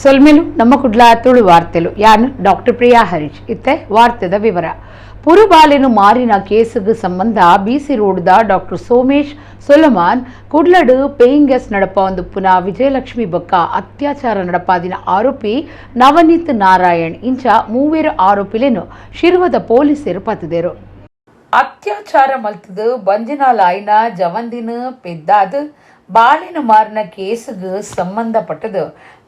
ಸೊಲ್ಮೆಲು ನಮ್ಮ ಕುಡ್ಲ ತುಳು ವಾರ್ತೆಲು. ಯಾನ್ ಡಾಕ್ಟರ್ ಪ್ರಿಯಾ ಹರೀಶ್. ಇತ್ತೆ ವಾರ್ತೆದ ವಿವರ. ಪುರುಬಾಲೆನು ಮಾರಿನ ಕೇಸುಗು ಸಂಬಂಧ ಬಿಸಿ ರೋಡ್ದ ಡಾಕ್ಟರ್ ಸೋಮೇಶ್ ಸೊಲಮಾನ್ ಕುಡ್ಲಡು ಪೇಯಿಂಗ್ ಗೆಸ್ಟ್ ನಡಪ ವಿಜಯಲಕ್ಷ್ಮಿ ಬೊಕ್ಕ ಅತ್ಯಾಚಾರ ನಡಪಾದಿನ ಆರೋಪಿ ನವನೀತ್ ನಾರಾಯಣ್ ಇಂಚ ಮೂವೇರು ಆರೋಪಿಲೇನು ಶಿರ್ವದ ಪೊಲೀಸರು ಪತ್ತದೇರು. ಅತ್ಯಾಚಾರ ಮಲ್ತದು ಬಂಜಿನಾಲ್ ಆಯಿನ ಜವಂದಿನ ಪೆದ್ದಾದ್ ಬಾಲಿನ ಮಾರಿನ ಕೇಸುಗು ಸಂಬಂಧಪಟ್ಟದು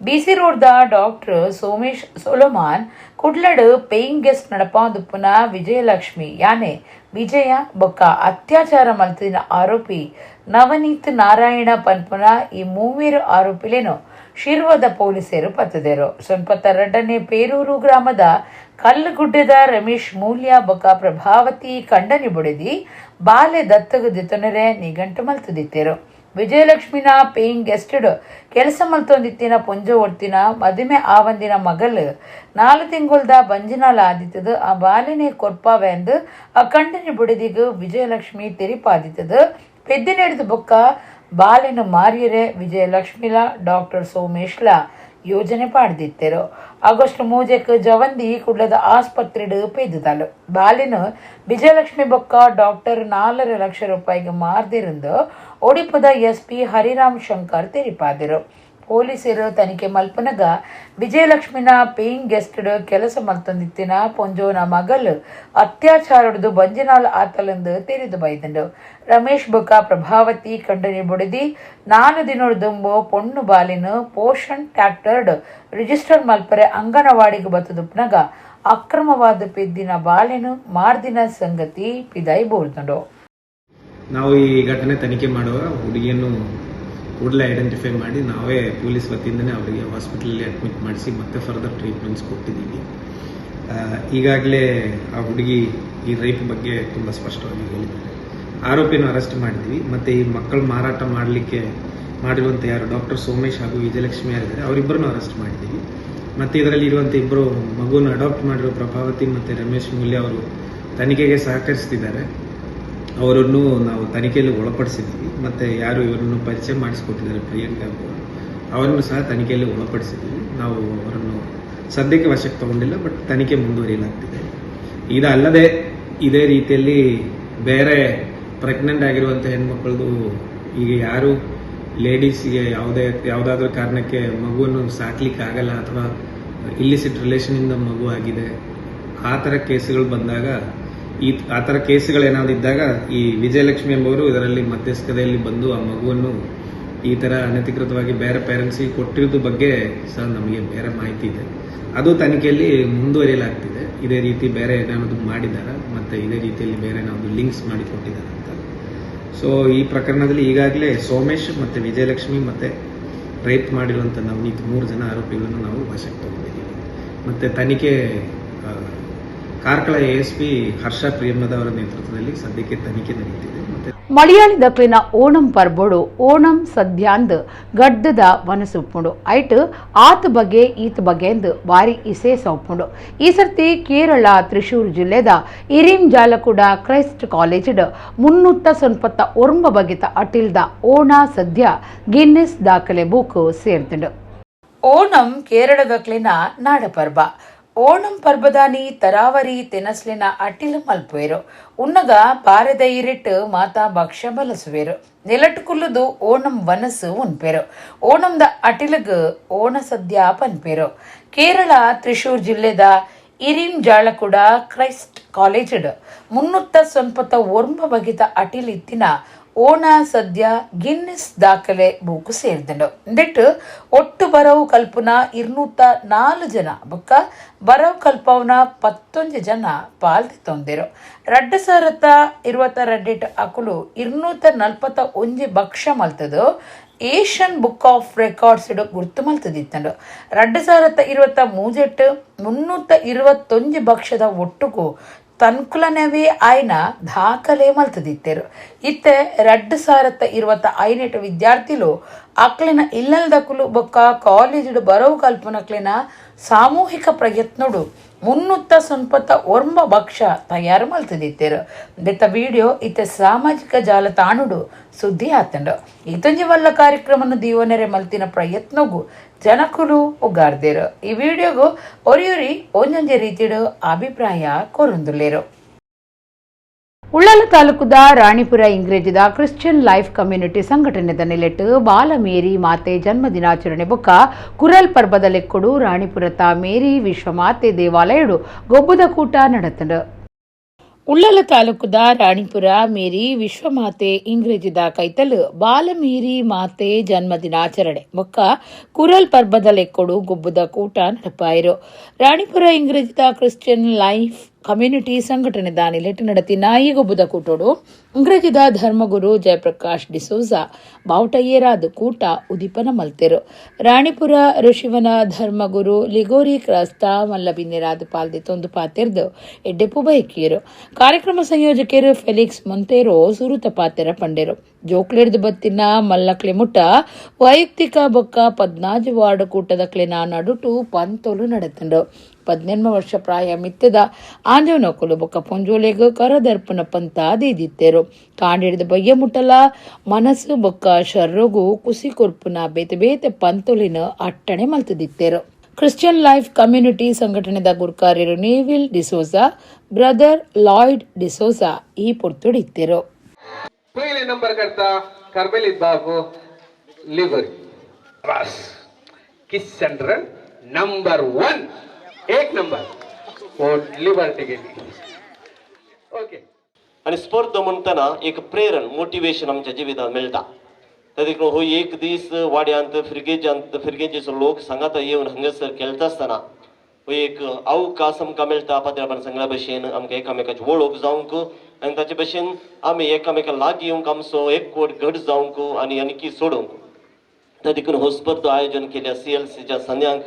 ಬಿಸಿ ರೋಡ್ದ ಡಾಕ್ಟರ್ ಸೋಮೇಶ್ ಸೊಲೊಮಾನ್ ಕುಡ್ಲಡು ಪೇಯಿಂಗ್ ಗೆಸ್ಟ್ ನಡಪಾದುಪ್ಪುನ ವಿಜಯಲಕ್ಷ್ಮಿ ಯಾನೆ ವಿಜಯ ಬೊಕ್ಕ ಅತ್ಯಾಚಾರ ಮಲ್ತಿನ ಆರೋಪಿ ನವನೀತ್ ನಾರಾಯಣ ಪನ್ಪುನ ಈ ಮೂವೇರು ಆರೋಪಿಲೇನು ಶಿರ್ವದ ಪೊಲೀಸರು ಪತ್ತದೇರು. 92ನೇ ಪೇರೂರು ಗ್ರಾಮದ ಕಲ್ಲುಗುಡ್ಡೆದ ರಮೇಶ್ ಮೂಲ್ಯ ಬೊಕ್ಕ ಪ್ರಭಾವತಿ ಕಂಡನಿ ಬುಡೆದಿ ಬಾಲೆ ದತ್ತಗ ದಿತೊನರೆ ನಿಗಂಟು ಮಲ್ತದಿತ್ತೇರು. ವಿಜಯಲಕ್ಷ್ಮಿನ ಪೇಯಿಂಗ್ ಗೆಸ್ಟೆಡ್ ಕೆಲಸ ಮಲ್ತೊಂದಿತ್ತಿನ ಪೊಂಜೊ ಒರ್ತಿನ ಮದಿಮೆ ಆವಂದಿನ ಮಗಲ್ 4 ತಿಂಗೊಲ್ದ ಬಂಜಿನಾಲ್ ಆದಿತ್ತದು. ಆ ಬಾಲೆನೆ ಕೊರ್ಪಾವೆಂದು ಆ ಕಂಡನಿ ಬುಡೆದಿಗ್ ವಿಜಯಲಕ್ಷ್ಮಿ ತೆರಿಪಾದಿತ್ತದು, ಪೆದ್ದಿನೆಡ್ದು ಬೊಕ್ಕ ಬಾಲೆನು ಮಾರಿಯರೆ ವಿಜಯಲಕ್ಷ್ಮಿಲ ಡಾಕ್ಟರ್ ಸೋಮೇಶ್ಲ ಯೋಜನೆ ಪಾಡ್ದಿತ್ತೆರು. ಆಗಸ್ಟ್ 3ಕ್ಕೆ ಜವಂದಿ ಕುಡ್ಲದ ಆಸ್ಪತ್ರೆಡ್ ಪೆದ್ದುದಾಲು. ಬಾಲೆನು ವಿಜಯಲಕ್ಷ್ಮಿ ಬೊಕ್ಕ ಡಾಕ್ಟರ್ 4.5 ಲಕ್ಷ ರೂಪಾಯಿಗೆ ಮಾರ್ದಿರಂದು ಒಡಿಪುದ ಎಸ್ಪಿ ಹರಿರಾಮ್ ಶಂಕರ್ ತೆರಿಪಾದರು. ಪೊಲೀಸರು ತನಿಖೆ ಮಲ್ಪನಗ ವಿಜಯಲಕ್ಷ್ಮಿನ ಪೇಯಿಂಗ್ ಗೆಸ್ಟ್ ಕೆಲಸ ಮಲ್ತೊಂದಿತ್ತಿನ ಪೊಂಜೋನ ಮಗಲ್ ಅತ್ಯಾಚಾರಡ್ದು ಬಂಜಿನಾಲ್ ಆತಲೆಂದು ತೆರಿದು ಬೈದಂಡು. ರಮೇಶ್ ಬೊಕ್ಕ ಪ್ರಭಾವತಿ ಕಂಡನಿ ಬುಡಿದಿ 4 ದಿನೊಡು ದುಂಬು ಪೊಣ್ಣು ಬಾಲಿನ ಪೋಷಣ್ ಟ್ರ್ಯಾಕರ್ಡ್ ರಿಜಿಸ್ಟರ್ ಮಲ್ಪರೆ ಅಂಗನವಾಡಿಗೆ ಬತ್ತದುಪ್ಪನಗ ಅಕ್ರಮವಾದ ಪೆದ್ದಿನ ಬಾಲೆನು ಮಾರ್ದಿನ ಸಂಗತಿ ಪಿದಾಯಿ ಬೋರ್ದುಂಡು. ನಾವು ಈ ಘಟನೆ ತನಿಖೆ ಮಾಡುವಾಗ ಹುಡುಗಿಯನ್ನು ಕೂಡಲೇ ಐಡೆಂಟಿಫೈ ಮಾಡಿ, ನಾವೇ ಪೊಲೀಸ್ ವತಿಯಿಂದನೇ ಅವರಿಗೆ ಹಾಸ್ಪಿಟಲಲ್ಲಿ ಅಡ್ಮಿಟ್ ಮಾಡಿಸಿ ಮತ್ತೆ ಫರ್ದರ್ ಟ್ರೀಟ್ಮೆಂಟ್ಸ್ ಕೊಟ್ಟಿದ್ದೀವಿ. ಈಗಾಗಲೇ ಆ ಹುಡುಗಿ ಈ ರೇಪ್ ಬಗ್ಗೆ ತುಂಬ ಸ್ಪಷ್ಟವಾಗಿ ಹೇಳಿದ್ದಾರೆ. ಆರೋಪಿನ ಅರೆಸ್ಟ್ ಮಾಡಿದ್ವಿ. ಮತ್ತು ಈ ಮಕ್ಕಳು ಮಾರಾಟ ಮಾಡಲಿಕ್ಕೆ ಮಾಡಿರುವಂಥ ಯಾರು ಡಾಕ್ಟರ್ ಸೋಮೇಶ್ ಹಾಗೂ ವಿಜಯಲಕ್ಷ್ಮಿ ಯಾರಿದ್ದಾರೆ, ಅವರಿಬ್ಬರನ್ನು ಅರೆಸ್ಟ್ ಮಾಡಿದ್ದೀವಿ. ಮತ್ತು ಇದರಲ್ಲಿ ಇರುವಂಥ ಇಬ್ಬರು ಮಗುವನ್ನು ಅಡಾಪ್ಟ್ ಮಾಡಿರೋ ಪ್ರಭಾವತಿ ಮತ್ತು ರಮೇಶ್ ಮೂಲ್ಯ ಅವರು ತನಿಖೆಗೆ ಸಹಕರಿಸ್ತಿದ್ದಾರೆ. ಅವರನ್ನು ನಾವು ತನಿಖೆಯಲ್ಲಿ ಒಳಪಡಿಸಿದ್ದೀವಿ. ಮತ್ತು ಯಾರು ಇವರನ್ನು ಪರಿಚಯ ಮಾಡಿಸಿಕೊಟ್ಟಿದ್ದಾರೆ ಪ್ರಿಯಾಂಕಾ ಅವರು, ಅವರನ್ನು ಸಹ ತನಿಖೆಯಲ್ಲಿ ಒಳಪಡಿಸಿದ್ದೀವಿ. ನಾವು ಅವರನ್ನು ಸದ್ಯಕ್ಕೆ ವಶಕ್ಕೆ ತಗೊಂಡಿಲ್ಲ, ಬಟ್ ತನಿಖೆ ಮುಂದುವರಿಯಲಾಗ್ತಿದೆ. ಇದಲ್ಲದೆ ಇದೇ ರೀತಿಯಲ್ಲಿ ಬೇರೆ ಪ್ರೆಗ್ನೆಂಟ್ ಆಗಿರುವಂಥ ಹೆಣ್ಮಕ್ಳದು, ಈಗ ಯಾರು ಲೇಡೀಸ್ಗೆ ಯಾವುದಾದ್ರೂ ಕಾರಣಕ್ಕೆ ಮಗುವನ್ನು ಸಾಕ್ಲಿಕ್ಕೆ ಆಗಲ್ಲ ಅಥವಾ ಇಲ್ಲಿಸಿಟ್ ರಿಲೇಷನಿಂದ ಮಗು ಆಗಿದೆ, ಆ ಥರ ಕೇಸುಗಳು ಬಂದಾಗ, ಆ ಥರ ಕೇಸುಗಳೇನಾದ್ರು ಇದ್ದಾಗ, ಈ ವಿಜಯಲಕ್ಷ್ಮಿ ಎಂಬುವರು ಇದರಲ್ಲಿ ಮಧ್ಯಸ್ಥತೆಯಲ್ಲಿ ಬಂದು ಆ ಮಗುವನ್ನು ಈ ಥರ ಅನಧಿಕೃತವಾಗಿ ಬೇರೆ ಪೇರೆಂಟ್ಸಿಗೆ ಕೊಟ್ಟಿರೋದ್ರ ಬಗ್ಗೆ ಸಹ ನಮಗೆ ಬೇರೆ ಮಾಹಿತಿ ಇದೆ. ಅದು ತನಿಖೆಯಲ್ಲಿ ಮುಂದುವರಿಯಲಾಗ್ತಿದೆ. ಇದೇ ರೀತಿ ಬೇರೆ ಏನಾದ್ರು ಮಾಡಿದ್ದಾರೆ ಮತ್ತು ಇದೇ ರೀತಿಯಲ್ಲಿ ಬೇರೆ ಏನಾದ್ರು ಲಿಂಕ್ಸ್ ಮಾಡಿ ಕೊಟ್ಟಿದ್ದಾರೆ ಅಂತ. ಸೊ ಈ ಪ್ರಕರಣದಲ್ಲಿ ಈಗಾಗಲೇ ಸೋಮೇಶ್ ಮತ್ತು ವಿಜಯಲಕ್ಷ್ಮಿ ಮತ್ತು ರೇಪ್ ಮಾಡಿರುವಂಥ ನವನೀತ್, ಮೂರು ಜನ ಆರೋಪಿಗಳನ್ನು ನಾವು ವಶಕ್ಕೆ ತಗೊಂಡಿದ್ದೀವಿ. ಮತ್ತು ತನಿಖೆ ಕಾರ್ಕಳ ಎಎಸ್ಪಿ ಹರ್ಷ ಪ್ರಿಯಂವದ ಅವರ ನೇತೃತ್ವದಲ್ಲಿ ಸದ್ಯಕ್ಕೆ ತನಿಖೆ ನಡೆಯುತ್ತಿದೆ. ಮತ್ತು ಮಲಯಾಳಿ ದಕ್ಲಿನ ಓಣಂ ಪರ್ಬೊಡು ಓಣಂ ಸದ್ಯಾಂದ್ ಗಡ್ಡದ ವನಸುಪ್ಪುಂಡು. ಐಟ್ ಆತ್ ಬಗೆ ಈತ್ ಬಗೆಂದು ಬಾರಿ ಇಸೇಸ ಉಪ್ಪುಂಡು. ಈ ಸರ್ತಿ ಕೇರಳ ತ್ರಿಶೂರ್ ಜಿಲ್ಲೆದ ಇರಿಂ ಜಾಲಕುಡ ಕ್ರೈಸ್ಟ್ ಕಾಲೇಜ್ಡ್ 399 ಬಗೆತ ಅಟಿಲ್ದ ಓಣ ಸದ್ಯ ಗಿನ್ನೆಸ್ ದಾಖಲೆ ಬೂಕ್ ಸೇರ್ದುಂಡು. ಓಣಂ ಕೇರಳದಕ್ಲಿನ ನಾಡಪರ್ಬ. ಓಣಂ ಪರ್ಬದಾನಿ ತರಾವರಿ ತೆನಸ್ಲಿನ ಅಟಿಲ್ ಮಲ್ಪುವೆರು. ಉನ್ನಗ ಬಾರೆದ ಇರಿಟ್ ಮಾತಾ ಭಕ್ಷ್ಯ ಬಲಸುವೆರು. ನೆಲಟ್ ಕುಲ್ಲುದು ಓಣಂ ವನಸು ಉನ್ಪೆರು. ಓಣಂದ ಅಟಿಲಗ್ ಓಣ ಸದ್ಯ ಪನ್ಪೆರು. ಕೇರಳ ತ್ರಿಶೂರ್ ಜಿಲ್ಲೆದ ಇರಿಂ ಜಾಳಕುಡ ಕ್ರೈಸ್ಟ್ ಕಾಲೇಜ್ಡ್ 399 ಬಗೆತ ಅಟಿಲ್ ಇತ್ತಿನ ಓಣ ಸದ್ಯ ಗಿನ್ನಿಸ್ ದಾಖಲೆ ಬೂಕು ಸೇರ್ದುಂಡು. ಇಂದೆಟ್ ಒಟ್ಟು ಬರವು ಕಲ್ಪುನ 204 ಜನ ಬೊಕ್ಕ ಬರವು ಕಲ್ಪವನ 11 ಜನ ಪಾಲ್ ತೊಂದಿರು. 2022ಟ್ ಅಕುಲು 241 ಭಕ್ಷ್ಯ ಮಲ್ತದು Asian book of records ಗುರ್ತು ಮಲ್ತದಿತ್ತಂಡು. 2023ಟ್ 321 ಭಕ್ಷ್ಯದ ಒಟ್ಟುಗು ತನ್ಕುಲನವೇ ಆಯ್ನ ದಾಖಲೆ ಮಲ್ತದಿತ್ತೆರು. ಇತ್ತೆ 2025ಟ್ ವಿದ್ಯಾರ್ಥಿಲು ಅಕ್ಲೆನ ಇಲ್ಲಲ್ದಕುಲು ಬೊಕ್ಕ ಕಾಲೇಜ್ ಬರವು ಕಲ್ಪನಕ್ಲೆನ ಸಾಮೂಹಿಕ ಪ್ರಯತ್ನಡು 399 ಭಕ್ಷ್ಯ ತಯಾರು ಮಲ್ತದಿತ್ತೇರು. ದೆತ್ತ ವಿಡಿಯೋ ಇತ್ತೆ ಸಾಮಾಜಿಕ ಜಾಲತಾಣುಡು ಸುದ್ದಿ ಆತಂಡು. ಇತೊಂಜಿ ವಲ್ಲ ಕಾರ್ಯಕ್ರಮನು ದೀವನೆರೆ ಮಲ್ತಿನ ಪ್ರಯತ್ನಗು ಜನಕುಲು ಉಗಾರ್ದೇರು. ಈ ವಿಡಿಯೋಗು ಒರಿಯೊರಿ ಒಂಜೊಂಜೆ ರೀತಿಡು ಅಭಿಪ್ರಾಯ ಕೊರೊಂದುಲ್ಲೇರು. ಉಳ್ಳಾಲ ತಾಲೂಕುದ ರಾಣಿಪುರ ಇಂಗ್ರೇಜಿದ Christian life community ಸಂಘಟನೆದ ನೆಲೆಟ್ ಬಾಲಮೇರಿ ಮಾತೆ ಜನ್ಮ ದಿನಾಚರಣೆ ಬೊಕ್ಕ ಕುರಲ್ ಪರ್ಬದ ಲೆಕ್ಕುಡು ರಾಣಿಪುರತ ಮೇರಿ ವಿಶ್ವಮಾತೆ ದೇವಾಲಯಡು ಗೊಬ್ಬುದ ಕೂಟ ನಡತಂಡು. ಉಳ್ಳಾಲ ತಾಲೂಕುದ ರಾಣಿಪುರ ಮೇರಿ ವಿಶ್ವಮಾತೆ ಇಂಗ್ರೇಜಿದ ಕೈತಲು ಬಾಲಮೇರಿ ಮಾತೆ ಜನ್ಮ ದಿನಾಚರಣೆ ಬೊಕ್ಕ ಕುರಲ್ ಪರ್ಬದ ಲೆಕ್ಕುಡು ಗೊಬ್ಬುದ ಕೂಟ ನಡಪಾಯಿರು. ರಾಣಿಪುರ ಇಂಗ್ರೇಜಿದ Christian life community ಸಂಘಟನೆ ದಾನಿಲೆಟ್ ನಡತಿನ ಈ ಗೊಬ್ಬುದ ಕೂಟೋಡು ಇಂಗ್ರೇಜಿದ ಧರ್ಮಗುರು ಜಯಪ್ರಕಾಶ್ ಡಿಸೋಜಾ ಬಾವುಟಯ್ಯರಾದ ಕೂಟ ಉದಿಪನ ಮಲ್ತೆರು. ರಾಣಿಪುರ ಋಷಿವನ ಧರ್ಮಗುರು ಲಿಗೋರಿ ಕ್ರಾಸ್ತ ಮಲ್ಲಬಿನ್ನೆರಾದ ಪಾಲ್ದೆ ತೊಂದು ಪಾತೆರ್ದು ಎಡ್ಡೆಪು ಬೈಕಿಯರು. ಕಾರ್ಯಕ್ರಮ ಸಂಯೋಜಕರು ಫೆಲಿಕ್ಸ್ ಮೊಂತೇರೋ ಸುರುತ ಪಾತೆರ ಪಂಡೆರು. ಜೋಕ್ಲೆಡ್ದು ಬತ್ತಿನ ಮಲ್ಲಕ್ಲೆ ಮುಟ್ಟ ವೈಯಕ್ತಿಕ ಬೊಕ್ಕ 14 ವಾರ್ಡ್ ಕೂಟದಕ್ಲೆನ ನಡುಟು ಪಂತೊಲು ನಡತಂಡು. 18 ವರ್ಷ ಪ್ರಾಯ ಮಿತ್ತದ ಆಂಜೋನಕುಲು ಬೊಕ್ಕ ಪೊಂಜೋಲೆಗ್ ಕರದರ್ಪಣ ಪಂತ ದೀದಿತ್ತೇರು. ಕಾಂಡಿಡ್ದ ಬಯ್ಯ ಮುಟ್ಟಲ ಮನಸ್ಸು ಬೊಕ್ಕ ಶರ್ರಗು ಕುಸಿ ಕೊರ್ಪುನ ಬೇತೆ ಬೇತೆ ಪಂತೊಲಿನ ಅಟ್ಟಣೆ ಮಲ್ತದಿತ್ತೇರು. Christian life community ಸಂಘಟನೆದ ಗುರ್ಕಾರ್ಯರು Neville D'Souza, brother Lloyd D'Souza ಈ ಪೊರ್ತುಡಿತ್ತೇರು. पहिले नंबर करता कार्मेलीत बाबू लिगोरी बस किस centre number 1 एक नंबर वो लिबर्टी गेली ओके. आनी स्पर्धा म्हणटना एक प्रेरण मोटिवेशन आमच्या जिवितांत मेळटा. ते देखून हो एक दीस वाड्यांत फिरगेजांत फिरगेजेचो लोक सांगाता येवन हांगासर खेळटा आसतना हो एक अवकाश आमकां मेळटा. पाद्राबान सांगल्या भशेन आमकां एकामेकाची वळख जावंक आनी ताचे भशेन आमी एकामेका लागीं येवंक, आमचो एकवट घट जावंक आनी आनीकी सोडोवंक. त्या देखून हो स्पर्धा आयोजन केल्या सीएलसीच्या संद्यांक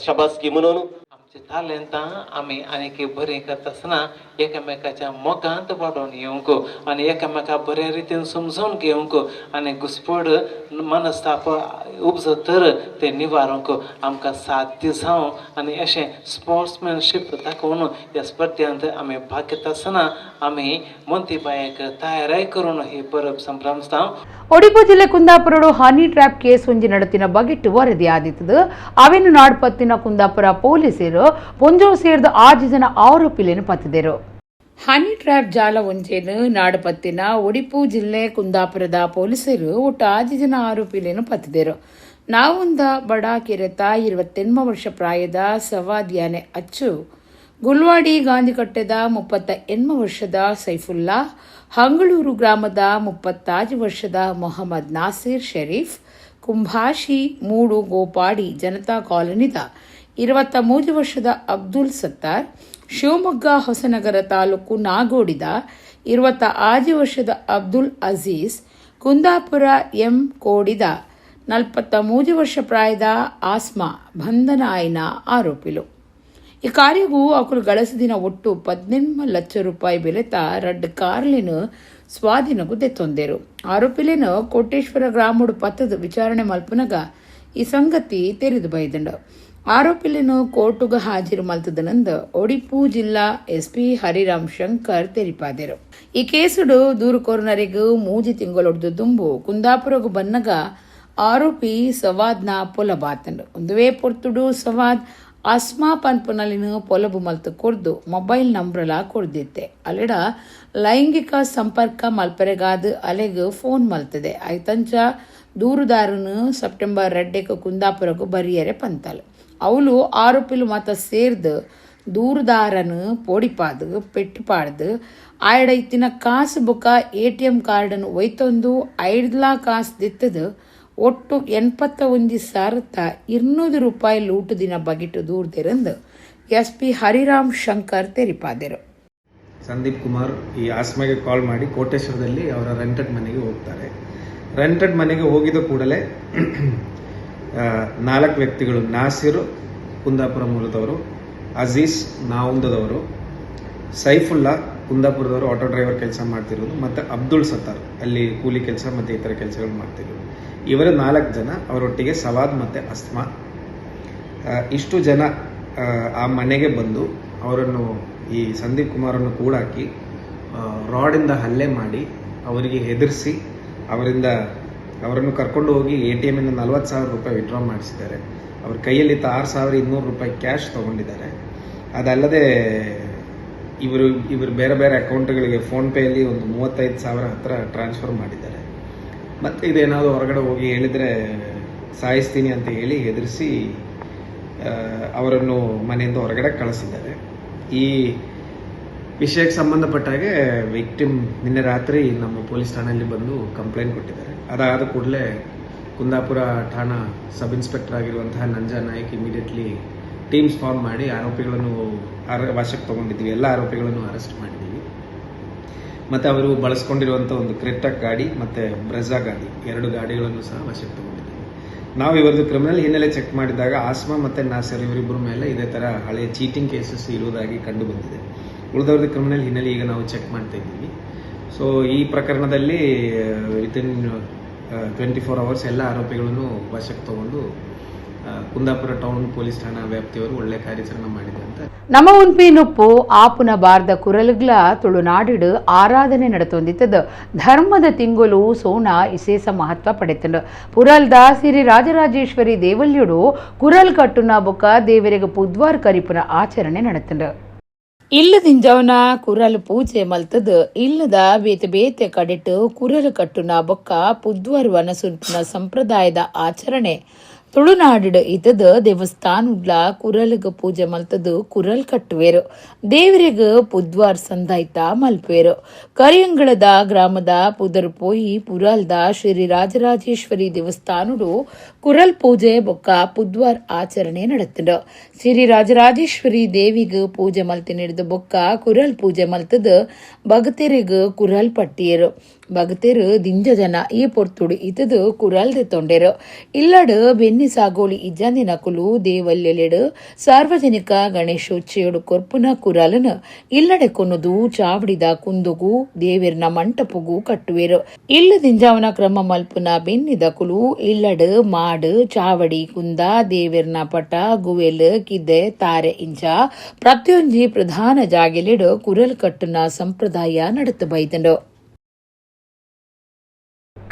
शाबासकी म्हणून. आमची तालेंतां आमी आनीक बरीं करता आसतना एकामेकाच्या मोगांत वाडोवन येवंक आनी एकामेका बऱ्या रितीन समजून घेवंक आनी घुस्पड मनस्ताप उपजत तर ते निवारूंक आमकां साध्य जावं आनी अशें स्पोर्ट्समॅनशीप दाखोवन ह्या स्पर्ध्यांत आमी भाग घेता आसतना आमी मोंतीबायक तयाराय करून ही परब संभ्रमता. ಒಡಿಪು ಜಿಲ್ಲೆ ಕುಂದಾಪುರಡು honey trap case ಒಂಜಿ ನಡತಿನ ಬಗೆಟ್ ವರದಿ ಆದಿತ್ತದು. ಅವೆನು ನಾಡ್ಪತ್ತಿನ ಕುಂದಾಪುರ ಪೊಲೀಸರು ಪೊಂಜೋ ಸೇರ್ದ 6 ಜನ ಆರೋಪಿಲೇನು ಪತ್ತಿದರು. ಹನಿ ಟ್ರ್ಯಾಪ್ ಜಾಲ ಒಂಜೇನು ನಾಡುಪತ್ತಿನ ಒಡಿಪು ಜಿಲ್ಲೆ ಕುಂದಾಪುರದ ಪೊಲೀಸರು ಒಟ್ಟು 6 ಜನ ಆರೋಪಿಲೇನು ಪತ್ತಿದರು. ನಾವುಂದ ಬಡ ಕೆರೆತ 28 ವರ್ಷ ಪ್ರಾಯದ ಸವಾದ್ಯಾನೆ ಅಚ್ಚು, ಗುಲ್ವಾಡಿ ಗಾಂಧಿಕಟ್ಟೆದ 38 ವರ್ಷದ ಸೈಫುಲ್ಲಾ, ಹಂಗಳೂರು ಗ್ರಾಮದ 36 ವರ್ಷದ ಮೊಹಮ್ಮದ್ ನಾಸೀರ್ ಶರೀಫ್, ಕುಂಭಾಶಿ ಮೂಡು ಗೋಪಾಡಿ ಜನತಾ ಕಾಲೋನಿದ 23 ವರ್ಷದ ಅಬ್ದುಲ್ ಸತ್ತಾರ್, ಶಿವಮೊಗ್ಗ ಹೊಸನಗರ ತಾಲೂಕು ನಾಗೋಡಿದ 26 ವರ್ಷದ ಅಬ್ದುಲ್ ಅಜೀಸ್, ಕುಂದಾಪುರ ಎಂ ಕೋಡಿದ 43 ವರ್ಷ ಪ್ರಾಯದ ಆಸ್ಮಾ ಬಂಧನ ಆಯ್ನ ಆರೋಪಿಲು. ಈ ಕಾರ್ಯಗೂ ಅಕುಲು ಗಳಸದಿನ ಒಟ್ಟು 18 ಲಕ್ಷ ರೂಪಾಯಿ ಬೆಲೆತ ರಡ್ಡ್ ಕಾರ್ಲಿನ ಸ್ವಾಧೀನಗೂ ದೆತ್ತೊಂದೇರು. ಆರೋಪಿಲೇನು ಕೋಟೇಶ್ವರ ಗ್ರಾಮಡು ಪತ್ತದ ವಿಚಾರಣೆ ಮಲ್ಪನಗ ಈ ಸಂಗತಿ ತೆರೆದು ಬೈದಂಡ. ಆರೋಪಿಲೇನು ಕೋರ್ಟುಗ ಹಾಜಿರು ಮಲ್ತದನಂದ ಒಡಿಪು ಜಿಲ್ಲಾ ಎಸ್ಪಿ ಹರಿರಾಮ್ ಶಂಕರ್ ತೆರಿಪಾದೆರು. ಈ ಕೇಸುಡು ದೂರುಕೋರ್ನರಿಗೂ 3 ತಿಂಗಳೊಡ್ದು ದುಂಬು ಕುಂದಾಪುರಗು ಬನ್ನಗ ಆರೋಪಿ ಸವಾದ್ನ ಪೊಲಬಾತಂಡು. ಒಂದುವೇ ಪೊರ್ತುಡು ಸವಾದ್ ಅಸ್ಮಾ ಪನ್ಪುನಲಿನ ಪೊಲಬು ಮಲ್ತು ಕೊರ್ದು ಮೊಬೈಲ್ ನಂಬ್ರಲ ಕೊರ್ದಿತ್ತೆ. ಅಲೆಡ ಲೈಂಗಿಕ ಸಂಪರ್ಕ ಮಲ್ಪರೆಗಾದ ಅಲೆಗ್ ಫೋನ್ ಮಲ್ತದೆ. ಐತಂಚ ದೂರುದಾರನು ಸೆಪ್ಟೆಂಬರ್ 2 ಕುಂದಾಪುರಕ್ಕೂ ಬರಿಯರೆ ಪಂತಲು. ಅವಳು ಆರೋಪಿಲು ಮಾತ ಸೇರ್ದು ದೂರುದಾರನು ಪೋಡಿಪಾದು ಪೆಟ್ಟುಪಾಡ್ದು ಆಯಡ ಇತ್ತಿನ ಕಾಸು ಬುಕ್ಕ ಎಟಿಎಂ ಕಾರ್ಡನ್ನು ಒಯ್ತೊಂದು ಐಡ್ಲಾ ಕಾಸು ದಿತ್ತದು ಒಟ್ಟು 81,200 ರೂಪಾಯಿ ಲೂಟು ದಿನ ಬಗಿಟ್ಟು ದೂರ್ದಿರಂದು ಎಸ್ ಪಿ ಹರಿರಾಮ್ ಶಂಕರ್ ತೆರಿಪಾದರು. ಸಂದೀಪ್ ಕುಮಾರ್ ಈ ಆಸ್ಮಾಗೆ ಕಾಲ್ ಮಾಡಿ ಕೋಟೇಶ್ವರದಲ್ಲಿ ಅವರ ರೆಂಟೆಡ್ ಮನೆಗೆ ಹೋಗ್ತಾರೆ. ರೆಂಟೆಡ್ ಮನೆಗೆ ಹೋಗಿದ ಕೂಡಲೇ 4 ವ್ಯಕ್ತಿಗಳು, ನಾಸಿರ್ ಕುಂದಾಪುರ ಮೂಲದವರು, ಅಜೀಸ್ ನಾವುಂದದವರು, ಸೈಫುಲ್ಲಾ ಕುಂದಾಪುರದವರು, ಆಟೋ ಡ್ರೈವರ್ ಕೆಲಸ ಮಾಡ್ತಿರೋದು, ಮತ್ತು ಅಬ್ದುಲ್ ಸತ್ತಾರ್ ಅಲ್ಲಿ ಕೂಲಿ ಕೆಲಸ ಮತ್ತು ಇತರ ಕೆಲಸಗಳು ಮಾಡ್ತಿರೋದು. ಇವರ 4 ಜನ, ಅವರೊಟ್ಟಿಗೆ ಸವಾದ್ ಮತ್ತು ಅಸ್ಮಾ, ಇಷ್ಟು ಜನ ಆ ಮನೆಗೆ ಬಂದು ಅವರನ್ನು, ಈ ಸಂದೀಪ್ ಕುಮಾರನ್ನು ಕೂಡಾಕಿ ರಾಡಿಂದ ಹಲ್ಲೆ ಮಾಡಿ ಅವರಿಗೆ ಹೆದರಿಸಿ ಅವರನ್ನು ಕರ್ಕೊಂಡು ಹೋಗಿ ATM ಇಂದ 40,000 ರೂಪಾಯಿ ವಿಡ್ರಾ ಮಾಡಿಸಿದ್ದಾರೆ. ಅವ್ರ ಕೈಯಲ್ಲಿದ್ದ 6,200 ರೂಪಾಯಿ ಕ್ಯಾಶ್ ತೊಗೊಂಡಿದ್ದಾರೆ. ಅದಲ್ಲದೆ ಇವರು ಇವರು ಬೇರೆ ಬೇರೆ ಅಕೌಂಟ್ಗಳಿಗೆ ಫೋನ್ಪೇಯಲ್ಲಿ ಒಂದು 35,000 ಹತ್ರ ಟ್ರಾನ್ಸ್ಫರ್ ಮಾಡಿದ್ದಾರೆ. ಮತ್ತು ಇದೇನಾದರೂ ಹೊರಗಡೆ ಹೋಗಿ ಹೇಳಿದರೆ ಸಾಯಿಸ್ತೀನಿ ಅಂತ ಹೇಳಿ ಹೆದರಿಸಿ ಅವರನ್ನು ಮನೆಯಿಂದ ಹೊರಗಡೆ ಕಳಿಸಿದ್ದಾರೆ. ಈ ವಿಷಯಕ್ಕೆ ಸಂಬಂಧಪಟ್ಟಾಗೆ ವಿಕ್ಟಿಮ್ ನಿನ್ನೆ ರಾತ್ರಿ ನಮ್ಮ ಪೊಲೀಸ್ ಠಾಣೆಯಲ್ಲಿ ಬಂದು ಕಂಪ್ಲೇಂಟ್ ಕೊಟ್ಟಿದ್ದಾರೆ. ಅದಾದ ಕೂಡಲೇ ಕುಂದಾಪುರ ಠಾಣಾ ಸಬ್ ಇನ್ಸ್ಪೆಕ್ಟರ್ ಆಗಿರುವಂತಹ Nanja Naik immediately teams form ಮಾಡಿ ಆರೋಪಿಗಳನ್ನು ವಶಕ್ಕೆ ತೊಗೊಂಡಿದ್ದೀವಿ. ಎಲ್ಲ ಆರೋಪಿಗಳನ್ನು ಅರೆಸ್ಟ್ ಮಾಡಿದ್ದೀವಿ. ಮತ್ತು ಅವರು ಬಳಸ್ಕೊಂಡಿರುವಂಥ ಒಂದು ಕ್ರೆಟಾ ಗಾಡಿ ಮತ್ತು ಬ್ರೆಜಾ ಗಾಡಿ, 2 ಗಾಡಿಗಳನ್ನು ಸಹ ವಶಕ್ಕೆ ತೊಗೊಂಡಿದ್ದೀವಿ. ನಾವು ಇವರದ್ದು ಕ್ರಿಮಿನಲ್ ಹಿನ್ನೆಲೆ ಚೆಕ್ ಮಾಡಿದಾಗ ಆಸ್ಮಾ ಮತ್ತು ನಾಸರ್ ಇವರಿಬ್ಬರ ಮೇಲೆ ಇದೇ ಥರ ಹಳೆಯ ಚೀಟಿಂಗ್ ಕೇಸಸ್ ಇರುವುದಾಗಿ ಕಂಡು ಬಂದಿದೆ. ಉಳಿದವ್ರದ್ದು ಕ್ರಿಮಿನಲ್ ಹಿನ್ನೆಲೆ ಈಗ ನಾವು ಚೆಕ್ ಮಾಡ್ತಾ ಇದ್ದೀವಿ. ಸೊ ಈ ಪ್ರಕರಣದಲ್ಲಿ ವಿತಿನ್ 24 ಅವರ್ಸ್ ಎಲ್ಲ ಆರೋಪಿಗಳನ್ನು ವಶಕ್ಕೆ ತಗೊಂಡು ಕುಂದಾಪುರ ಟೌನ್ ಪೊಲೀಸ್ ಠಾಣಾ ವ್ಯಾಪ್ತಿಯವರು ಒಳ್ಳೆ ಕಾರ್ಯಾಚರಣೆ ಮಾಡಿದೆ ಅಂತ. ನಮ್ಮ ಉನ್ಪಿ ನುಪ್ಪು ಆಪುನ ಬಾರ್ದ ಕುರಲ್ಗ್ಲ ತುಳುನಾಡಿಡು ಆರಾಧನೆ ನಡತೊಂದಿತ್ತದ. ಧರ್ಮದ ತಿಂಗಳು ಸೋಣ ವಿಶೇಷ ಮಹತ್ವ ಪಡೆತಂಡು. ಪುರಲ್ದ ಸಿರಿ ರಾಜರಾಜೇಶ್ವರಿ ದೇವಲ್ಯುಡು ಕುರಲ್ ಕಟ್ಟುನ ಬೊಕ್ಕ ದೇವರಿಗೆ ಪುದ್ವಾರ್ ಕರಿಪುನ ಆಚರಣೆ ನಡತಂಡು. ಇಲ್ಲದಿಂಜವನ ಕುರಲ್ ಪೂಜೆ ಮಲ್ತದ ಇಲ್ಲದ ಬೇತೆ ಬೇತೆ ಕಡೆಟು ಕುರಲ್ ಕಟ್ಟುನ ಬೊಕ್ಕ ಪುದ್ವಾರ್ ವನಸುಂಪುನ ಸಂಪ್ರದಾಯದ ಆಚರಣೆ ತುಳುನಾಡು ಇತದ. ದೇವಸ್ಥಾನಡ್ಲ ಕುರಲ್ಗ್ ಪೂಜೆ ಮಲ್ತದು ಕುರಲ್ ಕಟ್ಟುವೆರು, ದೇವರಿಗೆ ಪುದ್ವಾರ್ ಸಂದಾಯ್ತ ಮಲ್ಪುವೆರು. ಕರಿಯಂಗಳದ ಗ್ರಾಮದ ಪುದರ್ ಪೋಯಿ ಪುರಲ್ದ ಶ್ರೀ ರಾಜರಾಜೇಶ್ವರಿ ದೇವಸ್ಥಾನಡು ಕುರಲ್ ಪೂಜೆ ಬೊಕ್ಕ ಪುದ್ವಾರ್ ಆಚರಣೆ ನಡತಂಡು. ಶ್ರೀ ರಾಜರಾಜೇಶ್ವರಿ ದೇವಿಗ್ ಪೂಜೆ ಮಲ್ತಿ ಹಿಡಿದು ಬೊಕ್ಕ ಕುರಲ್ ಪೂಜೆ ಮಲ್ತದ ಭಕ್ತರಿಗ್ ಕುರಲ್ ಪಟ್ಟಿಯರು. ಭಕ್ತರು ದಿಂಜ ಜನ ಈ ಪೊರ್ತುಡು ಇತದು ಕುರಲ್ ತೊಂಡೆರು. ಇಲ್ಲಡು ಬೆನ್ನಿ ಸಾಗೋಳಿ ಇಜ್ಜಂದಿನಕುಲು ದೇವಲ್ಯಲೆಡು ಸಾರ್ವಜನಿಕ ಗಣೇಶೋಚ್ಚಯೋಡು ಕೊರ್ಪುನ ಕುರಲನು ಇಲ್ಲಡೆ ಕೊನದು ಚಾವಡಿದ ಕುಂದುಗು ದೇವಿರ್ನ ಮಂಟಪುಗು ಕಟ್ಟುವೆರು. ಇಲ್ಲ ದಿಂಜಾವನ ಕ್ರಮ ಮಲ್ಪುನ ಬೆನ್ನಿದ ಕುಲು ಇಲ್ಲಡು ಮಾಡು ಚಾವಡಿ ಕುಂದ ದೇವಿರ್ನ ಪಟ ಗುವೆಲ್ ಕಿದೆ ತಾರೆ ಇಂಚ ಪ್ರತಿಯೊಂಜಿ ಪ್ರಧಾನ ಜಾಗೆಲಿಡು ಕುರಲ್ ಕಟ್ಟುನ ಸಂಪ್ರದಾಯ ನಡತು ಬೈತಂಡು.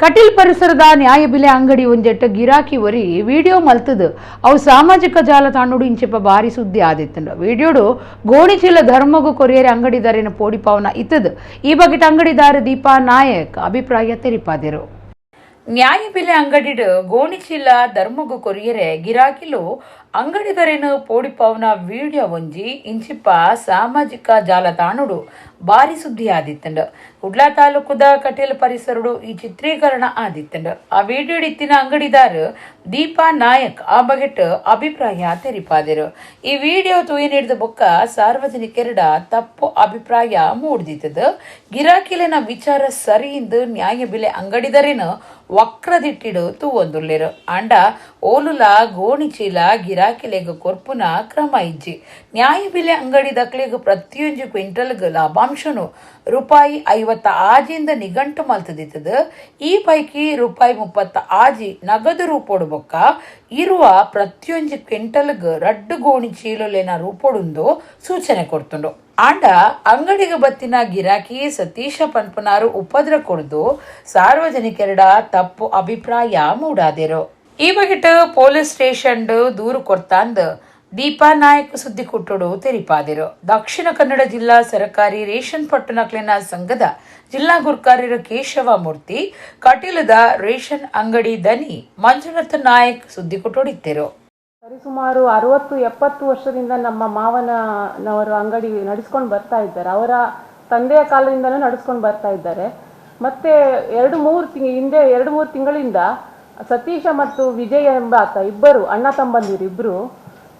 ಕಟೀಲ್ ಪರಿಸರದ ನ್ಯಾಯಬಿಲೆ ಅಂಗಡಿ ಒಂಜೆಟ್ಟ ಗಿರಾಕಿ ಒರಿ ವಿಡಿಯೋ ಮಲ್ತದು ಅವು ಸಾಮಾಜಿಕ ಜಾಲತಾಣಡು ಇಂಚಿಪ ಬಾರಿ ಸುದ್ದಿ ಆದಿತ್ತಂಡು. ವಿಡಿಯೋಡು ಗೋಣಿಚೀಲ ಧರ್ಮಗು ಕೊರಿಯರ್ ಅಂಗಡಿದಾರಿನ ಪೋಡಿಪಾವನ ಇತ್ತದು. ಈ ಬಗೆಟ್ ಅಂಗಡಿದಾರ ದೀಪಾ ನಾಯಕ್ ಅಭಿಪ್ರಾಯ ತೆರಿಪಾದಿರು. ನ್ಯಾಯಬಿಲೆ ಅಂಗಡಿಡು ಗೋಣಿಚೀಲ ಧರ್ಮಗು ಕೊರಿಯರೆ ಗಿರಾಕಿಲು ಅಂಗಡಿದರೇನು ಪೋಡಿಪಾವನ ವಿಡಿಯೋ ಒಂಜಿ ಇಂಚಿಪ ಸಾಮಾಜಿಕ ಜಾಲತಾಣಡು ಬಾರಿ ಸುದ್ದಿ ಆದಿತ್ತಂಡು. ಕುಡ್ಲಾ ತಾಲೂಕುದ ಕಟೀಲ್ ಪರಿಸರಡು ಈ ಚಿತ್ರೀಕರಣ ಆದಿತ್ತಂಡು. ಆ ವಿಡಿಯೋ ಇತ್ತಿನ ಅಂಗಡಿದಾರ ದೀಪಾ ನಾಯಕ್ ಆ ಬಗೆಟ್ ಅಭಿಪ್ರಾಯ ತೆರಿಪಾದಿರು. ಈ ವಿಡಿಯೋ ತೂಯಿ ಹಿಡಿದ ಬೊಕ್ಕ ಸಾರ್ವಜನಿಕರಡ ತಪ್ಪು ಅಭಿಪ್ರಾಯ ಮೂಡ್ದಿತ್ತದ. ಗಿರಾಕಿಲಿನ ವಿಚಾರ ಸರಿಯಿಂದ ನ್ಯಾಯಬಿಲೆ ಅಂಗಡಿದರೇನು ವಕ್ರದಿಟ್ಟಿಡು ತೂವೊಂದುಲ್ಲೆರು. ಆಂಡ ಓಲುಲ ಗೋಣಿಚೀಲ ಗಿರಾಕಿಲೆಗ್ ಕೊರ್ಪುನ ಕ್ರಮ ಇಜ್ಜಿ. ನ್ಯಾಯಬಿಲೆ ಅಂಗಡಿ ದಕ್ಲೆಗ್ ಪ್ರತಿಯೊಂಜಿ ಕ್ವಿಂಟಲ್ಗ್ ಲಾಭಾಂಶನು ರೂಪಾಯಿ 56 ನಿಘಂಟು ಮಲ್ತದಿತ್ತದ. ಈ ಪೈಕಿ ರೂಪಾಯಿ 36 ನಗದು ರೂಪೋಡು ಬೊಕ್ಕ ಇರುವ ಪ್ರತಿಯೊಂಜಿ ಕ್ವಿಂಟಲ್ಗ್ 2 ಗೋಣಿ ಚೀಲೊಲೆನ ರೂಪೊಡುಂದು ಸೂಚನೆ ಕೊಡ್ತುಂಡು. ಆಂಡ ಅಂಗಡಿಗೆ ಬತ್ತಿನ ಗಿರಾಕಿ ಸತೀಶ ಪನ್ಪುನಾರು ಉಪದ್ರ ಕೊಡ್ದು ಸಾರ್ವಜನಿಕರಡ ತಪ್ಪು ಅಭಿಪ್ರಾಯ ಮೂಡಾದಿರು. ಈ ಬಗೆಟ್ ಪೊಲೀಸ್ ಸ್ಟೇಷನ್ ದೂರು ಕೊರ್ತಾಂದ್ ದೀಪಾ ನಾಯಕ್ ಸುದ್ದಿ ಕುಟ್ಟುಡು ತೆರಿಪಾದಿರು. ದಕ್ಷಿಣ ಕನ್ನಡ ಜಿಲ್ಲಾ ಸರಕಾರಿ ರೇಷನ್ ಪಟ್ಟಣಕ್ಲೆನ ಸಂಘದ ಜಿಲ್ಲಾ ಗುರ್ಕಾರ್ಯರು ಕೇಶವ ಮೂರ್ತಿ, ಕಟೀಲದ ರೇಷನ್ ಅಂಗಡಿ ದನಿ ಮಂಜುನಾಥ ನಾಯಕ್ ಸುದ್ದಿ ಕೊಟ್ಟೋಡಿತ್ತಿರು. ಸರಿಸುಮಾರು 60-70 ವರ್ಷದಿಂದ ನಮ್ಮ ಮಾವನವರು ಅಂಗಡಿ ನಡೆಸ್ಕೊಂಡು ಬರ್ತಾ ಇದ್ದಾರೆ. ಅವರ ತಂದೆಯ ಕಾಲದಿಂದಲೂ ನಡೆಸ್ಕೊಂಡು ಬರ್ತಾ ಇದ್ದಾರೆ. ಮತ್ತೆ 2-3 ಹಿಂದೆ 2-3 ತಿಂಗಳಿಂದ ಸತೀಶ ಮತ್ತು ವಿಜಯ ಎಂಬ ಆತ ಇಬ್ಬರು ಅಣ್ಣ ತಮ್ಮಂದಿರು ಇಬ್ಬರು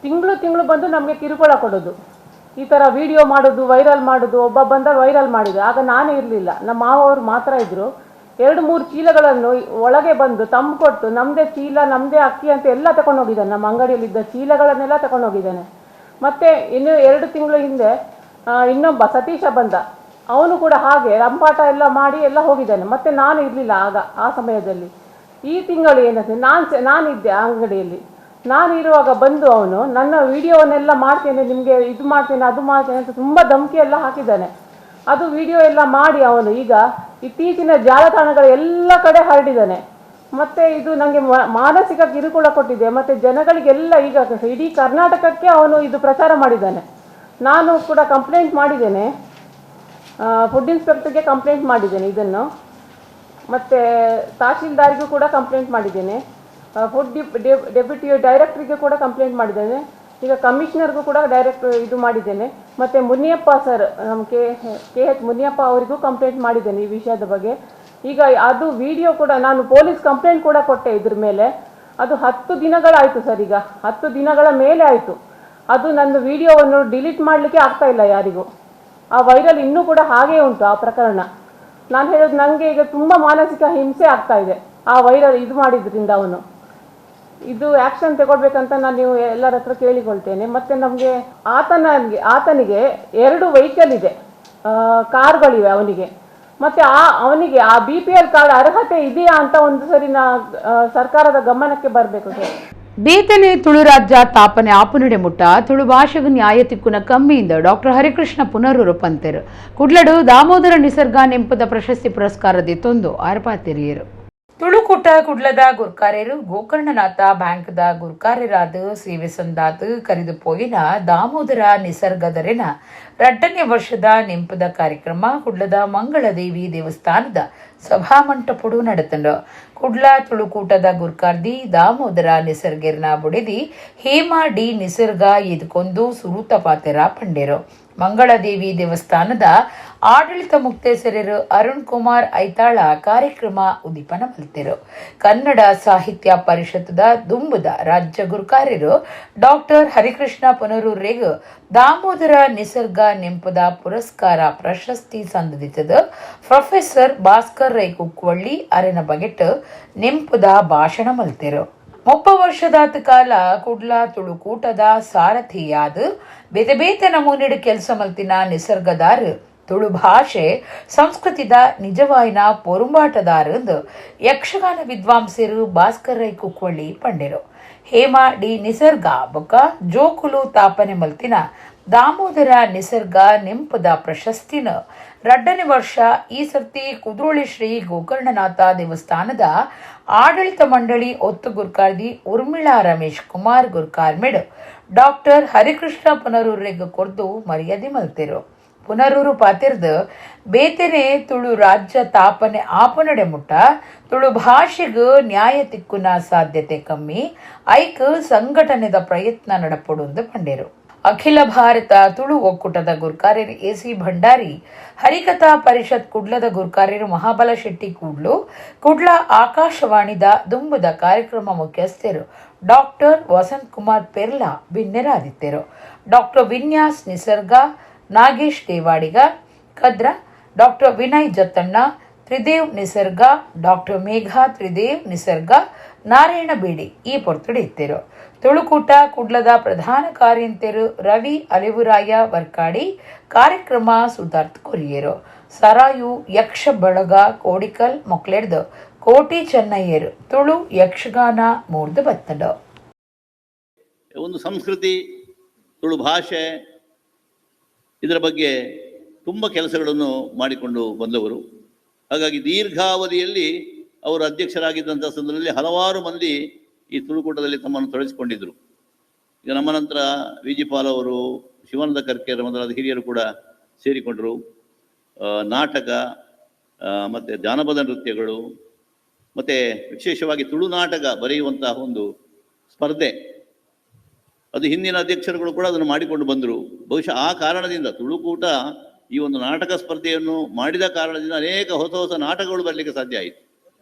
ತಿಂಗಳು ತಿಂಗಳು ಬಂದು ನಮಗೆ ಕಿರುಕುಳ ಕೊಡೋದು, ಈ ಥರ ವಿಡಿಯೋ ಮಾಡೋದು, ವೈರಲ್ ಮಾಡೋದು. ಒಬ್ಬ ಬಂದ ವೈರಲ್ ಮಾಡಿದ. ಆಗ ನಾನೇ ಇರಲಿಲ್ಲ, ನಮ್ಮ ಮಾವವರು ಮಾತ್ರ ಇದ್ದರು. 2-3 ಚೀಲಗಳನ್ನು ಒಳಗೆ ಬಂದು ತಂಬು ಕೊಟ್ಟು ನಮ್ಮದೇ ಚೀಲ, ನಮ್ಮದೇ ಅಕ್ಕಿ ಅಂತ ಎಲ್ಲ ತಗೊಂಡು ಹೋಗಿದ್ದಾನೆ. ನಮ್ಮ ಅಂಗಡಿಯಲ್ಲಿದ್ದ ಚೀಲಗಳನ್ನೆಲ್ಲ ತಗೊಂಡು ಹೋಗಿದ್ದಾನೆ. ಮತ್ತೆ ಇನ್ನು 2 ತಿಂಗಳ ಹಿಂದೆ ಇನ್ನೊಬ್ಬ ಸತೀಶ ಬಂದ. ಅವನು ಕೂಡ ಹಾಗೆ ರಂಪಾಟ ಎಲ್ಲ ಮಾಡಿ ಎಲ್ಲ ಹೋಗಿದ್ದಾನೆ. ಮತ್ತೆ ನಾನು ಇರಲಿಲ್ಲ ಆಗ ಆ ಸಮಯದಲ್ಲಿ. ಈ ತಿಂಗಳು ಏನಂದರೆ ನಾನಿದ್ದೆ ಆ ಅಂಗಡಿಯಲ್ಲಿ. ನಾನು ಇರುವಾಗ ಬಂದು ಅವನು ನನ್ನ ವಿಡಿಯೋವನ್ನೆಲ್ಲ ಮಾಡ್ತೇನೆ, ನಿಮಗೆ ಇದು ಮಾಡ್ತೇನೆ ಅದು ಮಾಡ್ತೇನೆ ಅಂತ ತುಂಬ ಧಮಕಿ ಎಲ್ಲ ಹಾಕಿದ್ದಾನೆ. ಅದು ವಿಡಿಯೋ ಎಲ್ಲ ಮಾಡಿ ಅವನು ಈಗ ಇತ್ತೀಚಿನ ಜಾಲತಾಣಗಳ ಎಲ್ಲ ಕಡೆ ಹರಡಿದ್ದಾನೆ. ಮತ್ತು ಇದು ನನಗೆ ಮಾನಸಿಕ ಕಿರುಕುಳ ಕೊಟ್ಟಿದೆ. ಮತ್ತು ಜನಗಳಿಗೆಲ್ಲ ಈಗ ಇಡೀ ಕರ್ನಾಟಕಕ್ಕೆ ಅವನು ಇದು ಪ್ರಚಾರ ಮಾಡಿದ್ದಾನೆ. ನಾನು ಕೂಡ ಕಂಪ್ಲೇಂಟ್ ಮಾಡಿದ್ದೇನೆ, ಫುಡ್ ಇನ್ಸ್ಪೆಕ್ಟರ್ಗೆ ಕಂಪ್ಲೇಂಟ್ ಮಾಡಿದ್ದೇನೆ ಇದನ್ನು, ಮತ್ತು ತಹಶೀಲ್ದಾರಿಗೂ ಕೂಡ ಕಂಪ್ಲೇಂಟ್ ಮಾಡಿದ್ದೇನೆ, ಫುಡ್ ಡೆಪ್ಯೂಟಿ ಡೈರೆಕ್ಟ್ರಿಗೆ ಕೂಡ ಕಂಪ್ಲೇಂಟ್ ಮಾಡಿದ್ದೇನೆ, ಈಗ ಕಮಿಷನರ್ಗೂ ಕೂಡ ಡೈರೆಕ್ಟ್ ಇದು ಮಾಡಿದ್ದೇನೆ. ಮತ್ತು ಮುನಿಯಪ್ಪ ಸರ್, ನಮ್ಮ ಕೆ ಎಚ್ ಮುನಿಯಪ್ಪ ಅವರಿಗೂ ಕಂಪ್ಲೇಂಟ್ ಮಾಡಿದ್ದೇನೆ ಈ ವಿಷಯದ ಬಗ್ಗೆ. ಈಗ ಅದು ವಿಡಿಯೋ ಕೂಡ ನಾನು ಪೊಲೀಸ್ ಕಂಪ್ಲೇಂಟ್ ಕೂಡ ಕೊಟ್ಟೆ ಇದ್ರ ಮೇಲೆ. ಅದು 10 ದಿನಗಳಾಯಿತು ಸರ್, ಈಗ 10 ದಿನಗಳ ಮೇಲೆ ಆಯಿತು. ಅದು ನನ್ನ ವಿಡಿಯೋವನ್ನು ಡಿಲೀಟ್ ಮಾಡಲಿಕ್ಕೆ ಆಗ್ತಾ ಇಲ್ಲ ಯಾರಿಗೂ. ಆ ವೈರಲ್ ಇನ್ನೂ ಕೂಡ ಹಾಗೇ ಉಂಟು ಆ ಪ್ರಕರಣ. ನಾನು ಹೇಳೋದು ನನಗೆ ಈಗ ತುಂಬ ಮಾನಸಿಕ ಹಿಂಸೆ ಆಗ್ತಾ ಇದೆ ಆ ವೈರಲ್ ಇದು ಮಾಡಿದ್ರಿಂದ. ಅವನು ಇದು ಆ್ಯಕ್ಷನ್ ತಗೊಳ್ಬೇಕಂತ ನಾನು ನೀವು ಎಲ್ಲರ ಹತ್ರ ಕೇಳಿಕೊಳ್ತೇನೆ. ಮತ್ತು ನಮಗೆ ಆತನಿಗೆ 2 ವೆಹಿಕಲ್ ಇದೆ, ಕಾರ್ಗಳಿವೆ ಅವನಿಗೆ. ಮತ್ತು ಅವನಿಗೆ ಆ BPL card ಅರ್ಹತೆ ಇದೆಯಾ ಅಂತ ಒಂದು ಸರಿ ಸರ್ಕಾರದ ಗಮನಕ್ಕೆ ಬರಬೇಕು ಸರ್. ಬೇತನೆ ತುಳುರಾಜ್ಯ ತಾಪನೆ ಆಪುನಡೆ ಮುಟ್ಟ ತುಳು ಭಾಷೆಗೆ ನ್ಯಾಯ ತಿಕ್ಕುನ ಕಮ್ಮಿಯಿಂದ ಡಾಕ್ಟರ್ ಹರಿಕೃಷ್ಣ ಪುನರೂರು ಪಂತೆರು ಕುಡ್ಲಡು ದಾಮೋದರ ನಿಸರ್ಗ ನೆಂಪದ ಪ್ರಶಸ್ತಿ ಪುರಸ್ಕಾರದ ತೊಂದು ಆರ್ಪಾತಿರಿಯರು. ತುಳುಕೂಟ ಕುಡ್ಲದ ಗುರ್ಕಾರ್ಯರು ಗೋಕರ್ಣನಾಥ ಬ್ಯಾಂಕ್ದ ಗುರ್ಕಾರ್ಯರಾದ ಸೇವೆ ಸಂದಾತ್ ಕರೆದು ಪೋಯಿನ ದಾಮೋದರ ನಿಸರ್ಗದರೆನ 2ನೇ ವರ್ಷದ ನೆಂಪದ ಕಾರ್ಯಕ್ರಮ ಕುಡ್ಲದ ಮಂಗಳದೇವಿ ದೇವಸ್ಥಾನದ ಸಭಾಮಂಟಪಡು ನಡೆತಂಡು. ಕುಡ್ಲ ತುಳುಕೂಟದ ಗುರ್ಕಾರ್ದಿ ದಾಮೋದರ ನಿಸರ್ಗೆರ್ನ ಬುಡಿದಿ ಹೇಮಾ ಡಿ ನಿಸರ್ಗ ಎದ್ಕೊಂದು ಸುರೂತ ಪಾತೆರ ಪಂಡೇರು. ಮಂಗಳದೇವಿ ದೇವಸ್ಥಾನದ ಆಡಳಿತ ಮುಕ್ತೇಸರರು ಅರುಣ್ ಕುಮಾರ್ ಐತಾಳ ಕಾರ್ಯಕ್ರಮ ಉದ್ದೀಪನ ಮಲ್ತೆರು. ಕನ್ನಡ ಸಾಹಿತ್ಯ ಪರಿಷತ್ದ ದುಂಬುದ ರಾಜ್ಯ ಗುರುಕಾರ್ಯರು ಡಾಕ್ಟರ್ ಹರಿಕೃಷ್ಣ ಪುನರೂರೇಗ್ ದಾಮೋದರ ನಿಸರ್ಗ ನೆಂಪದ ಪುರಸ್ಕಾರ ಪ್ರಶಸ್ತಿ ಸಂದಿತದ ಪ್ರೊಫೆಸರ್ ಭಾಸ್ಕರ್ ರೈ ಕುಕ್ವಳ್ಳಿ ಅರೆನ ಬಗೆಟ್ ನೆಂಪುದ ಭಾಷಣ ಮಲ್ತೆರು. 30 ವರ್ಷದಾತ ಕಾಲ ಕುಡ್ಲ ತುಳುಕೂಟದ ಸಾರಥಿಯಾದ ಬೇತೆ ಬೇತೆ ನಮೂನಿಡು ಕೆಲಸ ಮಲ್ತಿನ ನಿಸರ್ಗದಾರು ತುಳು ಭಾಷೆ ಸಂಸ್ಕೃತಿದ ನಿಜವಾಯಿನ ಪೊರುಂಬಾಟದಾರಂದು ಯಕ್ಷಗಾನ ವಿದ್ವಾಂಸರು ಭಾಸ್ಕರ್ ರೈ ಕುಕ್ವಳ್ಳಿ ಪಂಡೆರು. ಹೇಮಾ ಡಿ ನಿಸರ್ಗ ಬೊಕ್ಕ ಜೋಕುಲು ತಾಪನೆ ಮಲ್ತಿನ ದಾಮೋದರ ನಿಸರ್ಗ ನೆಂಪದ ಪ್ರಶಸ್ತಿನ 2ನೇ ವರ್ಷ ಈ ಸರ್ತಿ ಕುದ್ರೋಳಿ ಶ್ರೀ ಗೋಕರ್ಣನಾಥ ದೇವಸ್ಥಾನದ ಆಡಳಿತ ಮಂಡಳಿ ಒತ್ತು ಗುರ್ಕಾರ್ದಿ ಉರ್ಮಿಳಾ ರಮೇಶ್ ಕುಮಾರ್ ಗುರ್ಕಾರ್ಮೆಡ್ ಡಾಕ್ಟರ್ ಹರಿಕೃಷ್ಣ ಪುನರೂರಿಗೆ ಕೊರ್ದು ಮರ್ಯಾದೆ ಮಲ್ತಿರು. ಪುನರೂರು ಪಾತಿರ್ದು ಬೇತೆನೆ ತುಳು ರಾಜ್ಯ ತಾಪನೆ ಆಪನಡೆ ಮುಟ್ಟ ತುಳು ಭಾಷೆಗೆ ನ್ಯಾಯ ತಿಕ್ಕುನ ಸಾಧ್ಯತೆ ಕಮ್ಮಿ, ಐಕ್ ಸಂಘಟನೆದ ಪ್ರಯತ್ನ ನಡಪಡುಂದು ಪಂಡೇರು. ಅಖಿಲ ಭಾರತ ತುಳು ಒಕ್ಕೂಟದ ಗುರ್ಕಾರ್ಯರು ಎಸಿ ಭಂಡಾರಿ, ಹರಿಕಥಾ ಪರಿಷತ್ ಕುಡ್ಲದ ಗುರ್ಕಾರ್ಯರು ಮಹಾಬಲ ಶೆಟ್ಟಿ ಕೂಡ್ಲು, ಕುಡ್ಲ ಆಕಾಶವಾಣಿದ ದುಂಬುದ ಕಾರ್ಯಕ್ರಮ ಮುಖ್ಯಸ್ಥರು ಡಾಕ್ಟರ್ ವಸಂತ್ ಕುಮಾರ್ ಪೆರ್ಲಾ ಬಿನ್ನೆರಾದಿತ್ಯರು. Doctor Vinyas Nisarga, Nagesh Devadiga Kadra, doctor Vinay Jattanna, Tridev Nisarga, doctor Megha Tridev Nisarga, Narayana Bedi ಈ ಪೊರ್ತುಡು ಇತ್ತೆರು. ತುಳುಕೂಟ ಕುಡ್ಲದ ಪ್ರಧಾನ ಕಾರ್ಯಂತೆರು ರವಿ ಅಲಿವುರಾಯ ವರ್ಕಾಡಿ ಕಾರ್ಯಕ್ರಮ ಸುಧಾರ್ಥ ಕೊರಿಯರು. ಸರಾಯು ಯಕ್ಷ ಬಳಗ ಕೋಡಿಕಲ್ ಮೊಕ್ಲೆಡ್ದು ಕೋಟಿ ಚೆನ್ನಯ್ಯರು ತುಳು ಯಕ್ಷಗಾನ ಮೂರ್ದು ಬತ್ತಂಡು. ಒಂದು ಸಂಸ್ಕೃತಿ, ತುಳು ಭಾಷೆ, ಇದರ ಬಗ್ಗೆ ತುಂಬ ಕೆಲಸಗಳನ್ನು ಮಾಡಿಕೊಂಡು ಬಂದವರು. ಹಾಗಾಗಿ ದೀರ್ಘಾವಧಿಯಲ್ಲಿ ಅವರು ಅಧ್ಯಕ್ಷರಾಗಿದ್ದಂಥ ಸಂದರ್ಭದಲ್ಲಿ ಹಲವಾರು ಮಂದಿ ಈ ತುಳುಕೂಟದಲ್ಲಿ ತಮ್ಮನ್ನು ತೊಡಗಿಸಿಕೊಂಡಿದ್ದರು. ಈಗ ನಮ್ಮ ನಂತರ ವಿ ಜಿ ಪಾಲ್ ಅವರು, ಶಿವಾನಂದ ಕರ್ಕೇರ ಮೊದಲಾದ ಹಿರಿಯರು ಕೂಡ ಸೇರಿಕೊಂಡರು. ನಾಟಕ ಮತ್ತು ಜಾನಪದ ನೃತ್ಯಗಳು ಮತ್ತು ವಿಶೇಷವಾಗಿ ತುಳು ನಾಟಕ ಬರೆಯುವಂತಹ ಒಂದು ಸ್ಪರ್ಧೆ, ಅದು ಹಿಂದಿನ ಅಧ್ಯಕ್ಷರುಗಳು ಕೂಡ ಅದನ್ನು ಮಾಡಿಕೊಂಡು ಬಂದರು. ಬಹುಶಃ ಆ ಕಾರಣದಿಂದ ತುಳುಕೂಟ ಈ ಒಂದು ನಾಟಕ ಸ್ಪರ್ಧೆಯನ್ನು ಮಾಡಿದ ಕಾರಣದಿಂದ ಅನೇಕ ಹೊಸ ಹೊಸ ನಾಟಕಗಳು ಬರಲಿಕ್ಕೆ ಸಾಧ್ಯ ಆಯಿತು.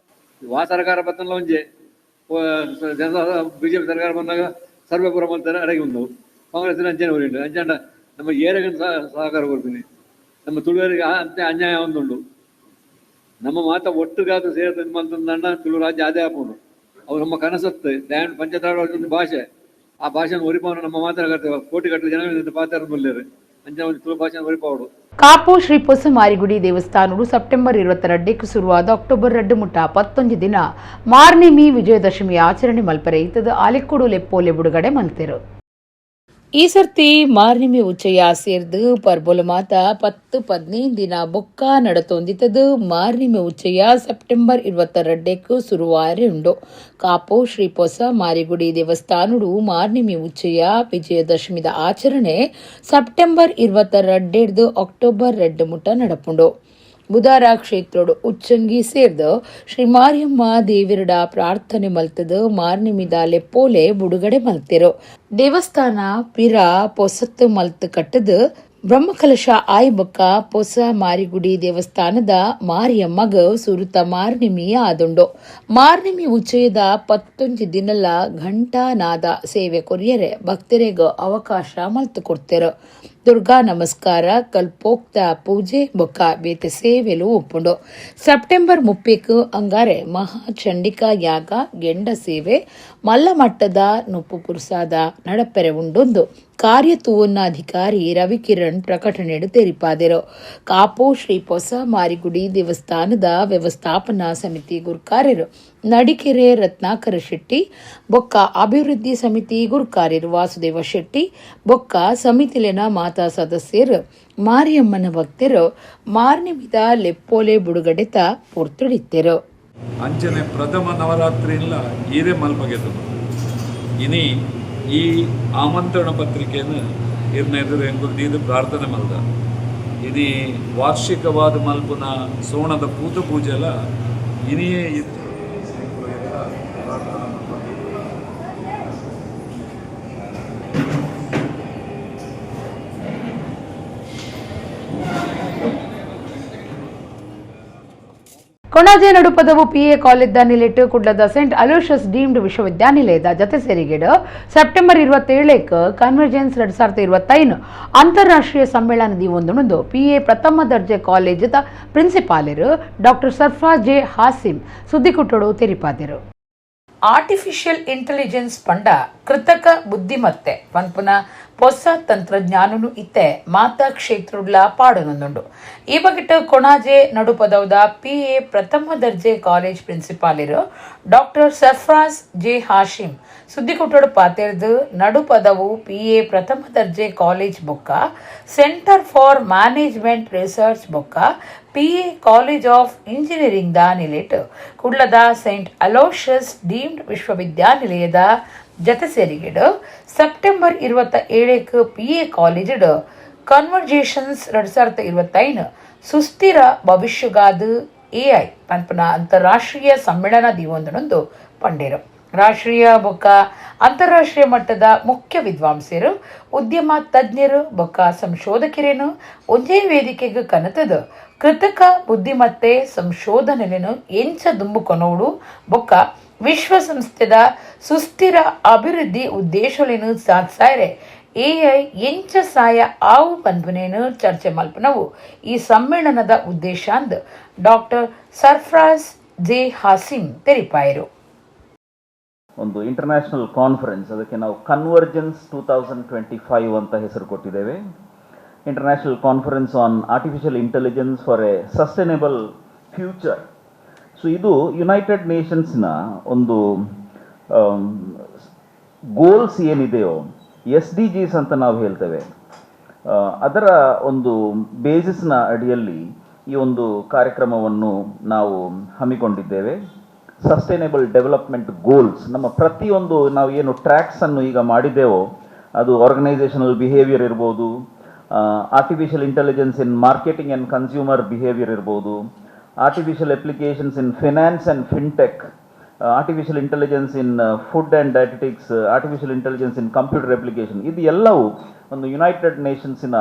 ವಾ ಸರ್ಕಾರ ಬತ್ತಲ್ಲ ಒಂಜೆ ಜನತಾ ಬಿಜೆಪಿ ಸರ್ಕಾರ ಬಂದಾಗ ಸರ್ವೆ ಪೂರ ಮಲ್ತಾರೆ ಅಡಗಿ ಬಂದವು. ಕಾಂಗ್ರೆಸ್ ಅಂಚನೆ ಊರಿಂಡು ಅಂಚಾಂಡ ನಮ್ಮ ಏರಗನ್ ಸಹಕಾರ ಕೊಡ್ತೀನಿ. ನಮ್ಮ ತುಳುವರಿಗೆ ಅಂತೆ ಅನ್ಯಾಯ ಒಂದುಂಡು. ನಮ್ಮ ಮಾತ ಒಟ್ಟುಗಾದ ಸೇರ್ತದೆ ಮಲ್ತಂದಂಡ ತುಳು ರಾಜ್ಯ ಅದೇ ಆಪುಂಡು. ಅವು ನಮ್ಮ ಕನಸತ್ತೆ ಡ್ಯಾನ್ ಪಂಚತಾಡ ಒಂದು ಭಾಷೆ, ಆ ಭಾಷೆನ ಒರಿಪವನ ನಮ್ಮ ಮಾತ್ರ ಕರ್ತೇವೆ. ಕೋಟಿ ಗಟ್ಟಲೆ ಜನ ಪಾತ್ರ ಮುಲ್ಲೇರು ಅಂಚ ಒಂದು ತುಳು ಭಾಷೆ ಒರಿಪಾವಡು. ಕಾಪು ಶ್ರೀ ಪೊಸಮಾರಿಗುಡಿ ದೇವಸ್ಥಾನಡು ಸೆಪ್ಟೆಂಬರ್ 22ಕ್ಕೆ ಶುರುವಾದ ಅಕ್ಟೋಬರ್ 2 ಮುಟ್ಟ 19 ದಿನ ಮಾರ್ನಿಮಿ ವಿಜಯದಶಮಿ ಆಚರಣೆ ಮಲ್ಪರೆ ಇತ್ತದ ಆಲಿಕ್ಕೂಡು ಲೆಪ್ಪೋಲೆ ಬುಡುಗಡೆ ಮಲ್ತೆರು. ಈ ಸರ್ತಿ ಮಾರ್ನಿಮಿ ಉಚ್ಚಯ ಸೇರ್ದು ಪರ್ಬೊಲ ಮಾತ 10-15 ದಿನ ಬೊಕ್ಕ ನಡತೊಂದಿತ್ತದು. ಮಾರ್ನಿಮಿ ಉಚ್ಚಯ ಸೆಪ್ಟೆಂಬರ್ 22ಕ್ಕೆ ಶುರುವಾರೆ ಉಂಡು. ಕಾಪು ಶ್ರೀ ಪೊಸ ಮಾರಿಗುಡಿ ದೇವಸ್ಥಾನಡು ಮಾರ್ನಿಮಿ ಉಚ್ಚಯ ವಿಜಯದಶಮಿದ ಆಚರಣೆ ಸೆಪ್ಟೆಂಬರ್ 22 ಅಕ್ಟೋಬರ್ 2 ಮುಟ್ಟ ನಡಪುಂಡು. ಬುಧಾರ ಕ್ಷೇತ್ರೋಡು ಉಚ್ಚಂಗಿ ಸೇರ್ದು ಶ್ರೀ ಮಾರಿಯಮ್ಮ ದೇವಿರಡ ಪ್ರಾರ್ಥನೆ ಮಲ್ತದು ಮಾರ್ನಿಮಿದ ಲೆಪ್ಪೋಲೆ ಬುಡುಗಡೆ ಮಲ್ತಿರು. ದೇವಸ್ಥಾನ ಪಿರ ಪೊಸತ್ತು ಮಲ್ತು ಕಟ್ಟದು ಬ್ರಹ್ಮಕಲಶ ಆಯ್ಬೊಕ್ಕ ಪೊಸ ಮಾರಿಗುಡಿ ದೇವಸ್ಥಾನದ ಮಾರಿಯಮ್ಮಗ ಸುರುತ ಮಾರ್ನಿಮಿ ಆದುಂಡು. ಮಾರ್ನಿಮಿ ಉಚ್ಚಯದ 19 ದಿನಲ ಘಂಟಾನಾದ ಸೇವೆ ಕೊರಿಯರೆ ಭಕ್ತರಿಗ ಅವಕಾಶ ಮಲ್ತು ಕೊಡ್ತಿರು. ದುರ್ಗಾ ನಮಸ್ಕಾರ, ಕಲ್ಪೋಕ್ತ ಪೂಜೆ ಬೊಕ್ಕ ಬೇತೆ ಸೇವೆಲು ಒಪ್ಪುಂಡು. ಸೆಪ್ಟೆಂಬರ್ 30ಕ್ಕೆ ಅಂಗಾರೆ ಮಹಾಚಂಡಿಕಾ ಯಾಗ, ಗೆಂಡ ಸೇವೆ, ಮಲ್ಲಮಟ್ಟದ ನುಪ್ಪು ಪುರುಸಾದ ನಡಪೆರೆ ಉಂಡೊಂದು ಕಾರ್ಯತೂವನ್ನ ಅಧಿಕಾರಿ ರವಿಕಿರಣ್ ಪ್ರಕಟಣೆಡು ತೆರಿಪಾದರು. ಕಾಪು ಶ್ರೀ ಪೊಸ ಮಾರಿಗುಡಿ ದೇವಸ್ಥಾನದ ವ್ಯವಸ್ಥಾಪನಾ ಸಮಿತಿ ಗುರ್ಕಾರ್ಯರು ನಡಿಕೆರೆ ರತ್ನಾಕರ ಶೆಟ್ಟಿ, ಬೊಕ್ಕ ಅಭಿವೃದ್ಧಿ ಸಮಿತಿ ಗುರ್ಕಾರ್ಯರು ವಾಸುದೇವ ಶೆಟ್ಟಿ, ಬೊಕ್ಕ ಸಮಿತಿಲಿನ ಮಾತಾ ಸದಸ್ಯರು ಮಾರಿಯಮ್ಮನ ಭಕ್ತರು ಮಾರ್ನಿಮಿದ ಲೆಪ್ಪೋಲೆ ಬುಡುಗಡೆತ ಪೊರ್ತುಡಿತ್ತೆರು. ಅಂಚನೆ ಪ್ರಥಮ ನವರಾತ್ರಿ ಇಲ್ಲ ಈರೇ ಮಲ್ಪಗೆದ್ದು ಇನಿ ಈ ಆಮಂತ್ರಣ ಪತ್ರಿಕೆಯನ್ನು ಇರ್ನ ಎದುರು ಎಂಗುಲ್ ದೀದು ಪ್ರಾರ್ಥನೆ ಮಲ್ದ. ಇನಿ ವಾರ್ಷಿಕವಾದ ಮಲ್ಪುನ ಸೋಣದ ಪೂತ ಪೂಜೆಲ ಇನಿಯೇ ಇತ್ತು. ಪ್ರಾರ್ಥನೆ ಮಲ್ಪ. ಕೊಣಾಜೆ ನಡುಪದವು ಪಿಎ ಕಾಲೇಜ್ದ ನಿಲೆಟ್ಟು ಕುಡ್ಲದ Saint Aloysius deemed ವಿಶ್ವವಿದ್ಯಾನಿಲಯದ ಜತೆ ಸೇರಿಗೆಡು ಸೆಪ್ಟೆಂಬರ್ 27ಕ್ಕೆ ಕನ್ವರ್ಜೆನ್ಸ್ 2025 ಅಂತಾರಾಷ್ಟ್ರೀಯ ಸಮ್ಮೇಳನದಿ ಒಂದೊಂದು ಪಿಎ ಪ್ರಥಮ ದರ್ಜೆ ಕಾಲೇಜದ ಪ್ರಿನ್ಸಿಪಾಲರು doctor ಸರ್ಫಾಜ್ J Hasim ಸುದ್ದಿಕುಟ್ಟಡು ತೆರಿಪಾದರು. Artificial intelligence ಪಂಡ ಕೃತಕ ಬುದ್ಧಿಮತ್ತೆ ಪನ್ಪುನ ಹೊಸ ತಂತ್ರಜ್ಞಾನನು ಇತ್ತೆ ಮಾತಾ ಕ್ಷೇತ್ರುಡ್ಲ ಪಾಡನೊಂದುಂಡು. ಈ ಬಗೆಟ್ ಕೊಣಾಜೆ ನಡುಪದೌದ ಪಿಎ ಪ್ರಥಮ ದರ್ಜೆ ಕಾಲೇಜ್ ಪ್ರಿನ್ಸಿಪಾಲರು ಡಾಕ್ಟರ್ ಸರ್ಫರಾಜ್ ಜೆ ಹಾಶಿಂ ಸುದ್ದಿಕುಟ್ಟಡು ಪಾತೆರ್ದು ನಡುಪದವು ಪಿಎ ಪ್ರಥಮ ದರ್ಜೆ ಕಾಲೇಜ್ ಬೊಕ್ಕ centre for management research ಬೊಕ್ಕ PA college of engineering the ನಿಲೆಟ್ ಕುಡ್ಲದ Saint Aloysius deemed ವಿಶ್ವವಿದ್ಯಾನಿಲಯದ ಜತೆ ಸೇರಿಗೆಡು ಸೆಪ್ಟೆಂಬರ್ 27ಕ್ಕೆ ಪಿಎ ಕಾಲೇಜಿಡ್ ಕನ್ವರ್ಜೇಷನ್ಸ್ 2025 ಸುಸ್ಥಿರ ಭವಿಷ್ಯಗಾದ ಎಐ ಪನ್ಪುನ ಅಂತಾರಾಷ್ಟ್ರೀಯ ಸಮ್ಮೇಳನ ದಿವೊಂದನೊಂದು ಪಂಡೇರು. ರಾಷ್ಟ್ರೀಯ ಬೊಕ್ಕ ಅಂತಾರಾಷ್ಟ್ರೀಯ ಮಟ್ಟದ ಮುಖ್ಯ ವಿದ್ವಾಂಸರು, ಉದ್ಯಮ ತಜ್ಞರು ಬೊಕ್ಕ ಸಂಶೋಧಕರೇನು ಒಂದೇ ವೇದಿಕೆಗೆ ಕನತದ ಕೃತಕ ಬುದ್ಧಿಮತ್ತೆ ಸಂಶೋಧನೆಯನ್ನು ಎಂಚ ದುಂಬುಕೊನೋಡು ಬೊಕ್ಕ ವಿಶ್ವಸಂಸ್ಥೆದ ಸುಸ್ಥಿರ ಅಭಿವೃದ್ಧಿ ಉದ್ದೇಶಗಳನ್ನು ಸಾಧಿಸಾಯರೆ ಎಐ ಎಂಚ ಸಾಯ ಆವು ಪನ್ಪುನೇನು ಚರ್ಚೆ ಮಲ್ಪನವು ಈ ಸಮ್ಮೇಳನದ ಉದ್ದೇಶ ಅಂದ್ ಡಾಕ್ಟರ್ ಸರ್ಫರಾಜ್ ಜೆ ಹಾಸಿಂ ತೆರಿಪಾಯರು. ಒಂದು ಇಂಟರ್ನ್ಯಾಷನಲ್ ಕಾನ್ಫರೆನ್ಸ್, ಅದಕ್ಕೆ ನಾವು ಕನ್ವರ್ಜೆನ್ಸ್ 2025 ಅಂತ ಹೆಸರು ಕೊಟ್ಟಿದ್ದೇವೆ. International Conference on Artificial Intelligence for a Sustainable Future. So ಇದು ಯುನೈಟೆಡ್ ನೇಷನ್ಸ್ನ ಒಂದು ಗೋಲ್ಸ್ ಏನಿದೆಯೋ, ಎಸ್ಡಿಜಿಸ್ ಅಂತ ನಾವು ಹೇಳ್ತೇವೆ, ಅದರ ಒಂದು ಬೇಸಿಸ್ನ ಅಡಿಯಲ್ಲಿ ಈ ಒಂದು ಕಾರ್ಯಕ್ರಮವನ್ನು ನಾವು ಹಮ್ಮಿಕೊಂಡಿದ್ದೇವೆ. Sustainable development goals, ನಮ್ಮ ಪ್ರತಿಯೊಂದು ನಾವು ಏನು ಟ್ರ್ಯಾಕ್ಸನ್ನು ಈಗ ಮಾಡಿದ್ದೇವೋ, ಅದು ಆರ್ಗನೈಸೇಷನಲ್ ಬಿಹೇವಿಯರ್ ಇರ್ಬೋದು, artificial intelligence in marketing and consumer behaviour ಇರ್ಬೋದು, artificial applications in finance and fintech, artificial intelligence in food and dietetics, artificial intelligence in computer application, ಇದು ಎಲ್ಲವೂ ಒಂದು ಯುನೈಟೆಡ್ ನೇಷನ್ಸಿನ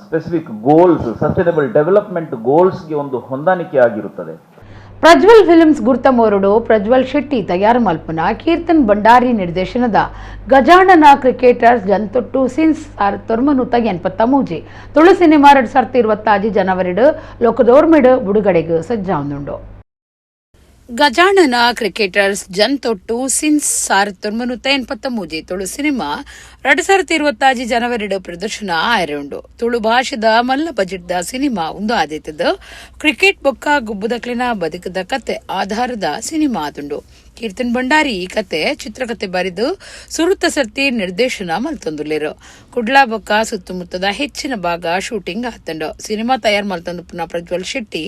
specific goals, sustainable development ಗೋಲ್ಸ್ಗೆ ಒಂದು ಹೊಂದಾಣಿಕೆ ಆಗಿರುತ್ತದೆ. ಪ್ರಜ್ವಲ್ ಫಿಲ್ಮ್ಸ್ ಗುರ್ತಮೋರುಡು ಪ್ರಜ್ವಲ್ ಶೆಟ್ಟಿ ತಯಾರು ಮಲ್ಪುನ ಕೀರ್ತನ್ ಭಂಡಾರಿ ನಿರ್ದೇಶನದ ಗಜಾನನ ಕ್ರಿಕೆಟರ್ಸ್ ಜಂತೊಟ್ಟು ಸಿನ್ಸ್ 1983 ತುಳು ಸಿನಿಮಾ 2026 ಜನವರಿಡು ಲೋಕದೋರ್ಮೆಡು ಬುಡುಗಡೆಗೆ ಸಜ್ಜಾವುಂದುಂಡು. Gajanana Cricketers ಜನ್ತೊಟ್ಟು since 1983 Tulu cinema 2026 ಜನವರಿ ಪ್ರದರ್ಶನ ಆಯರುಂಡು. ತುಳು ಭಾಷೆದ ಮಲ್ಲ budget the cinema ಉಂದು ಆದಿತ್ತದ. ಕ್ರಿಕೆಟ್ ಬೊಕ್ಕ ಗುಬ್ಬುದಕ್ಲಿನ ಬದುಕದ ಕತೆ ಆಧಾರದ ಸಿನಿಮಾ ಆದುಂಡು. ಕೀರ್ತನ್ ಭಂಡಾರಿ ಈ ಕತೆ ಚಿತ್ರಕತೆ ಬರೆದು ಸುರುತ ಸರ್ತಿ ನಿರ್ದೇಶನ ಮಲ್ತೊಂದುಲ್ಲೆರ್. ಕುಡ್ಲ ಬೊಕ್ಕ ಸುತ್ತಮುತ್ತದ ಹೆಚ್ಚಿನ ಭಾಗ ಶೂಟಿಂಗ್ ಆತಂಡು. ಸಿನಿಮಾ ತಯಾರ್ ಮಲ್ತೊಂದು ಪುನಃ ಪ್ರಜ್ವಲ್ ಶೆಟ್ಟಿ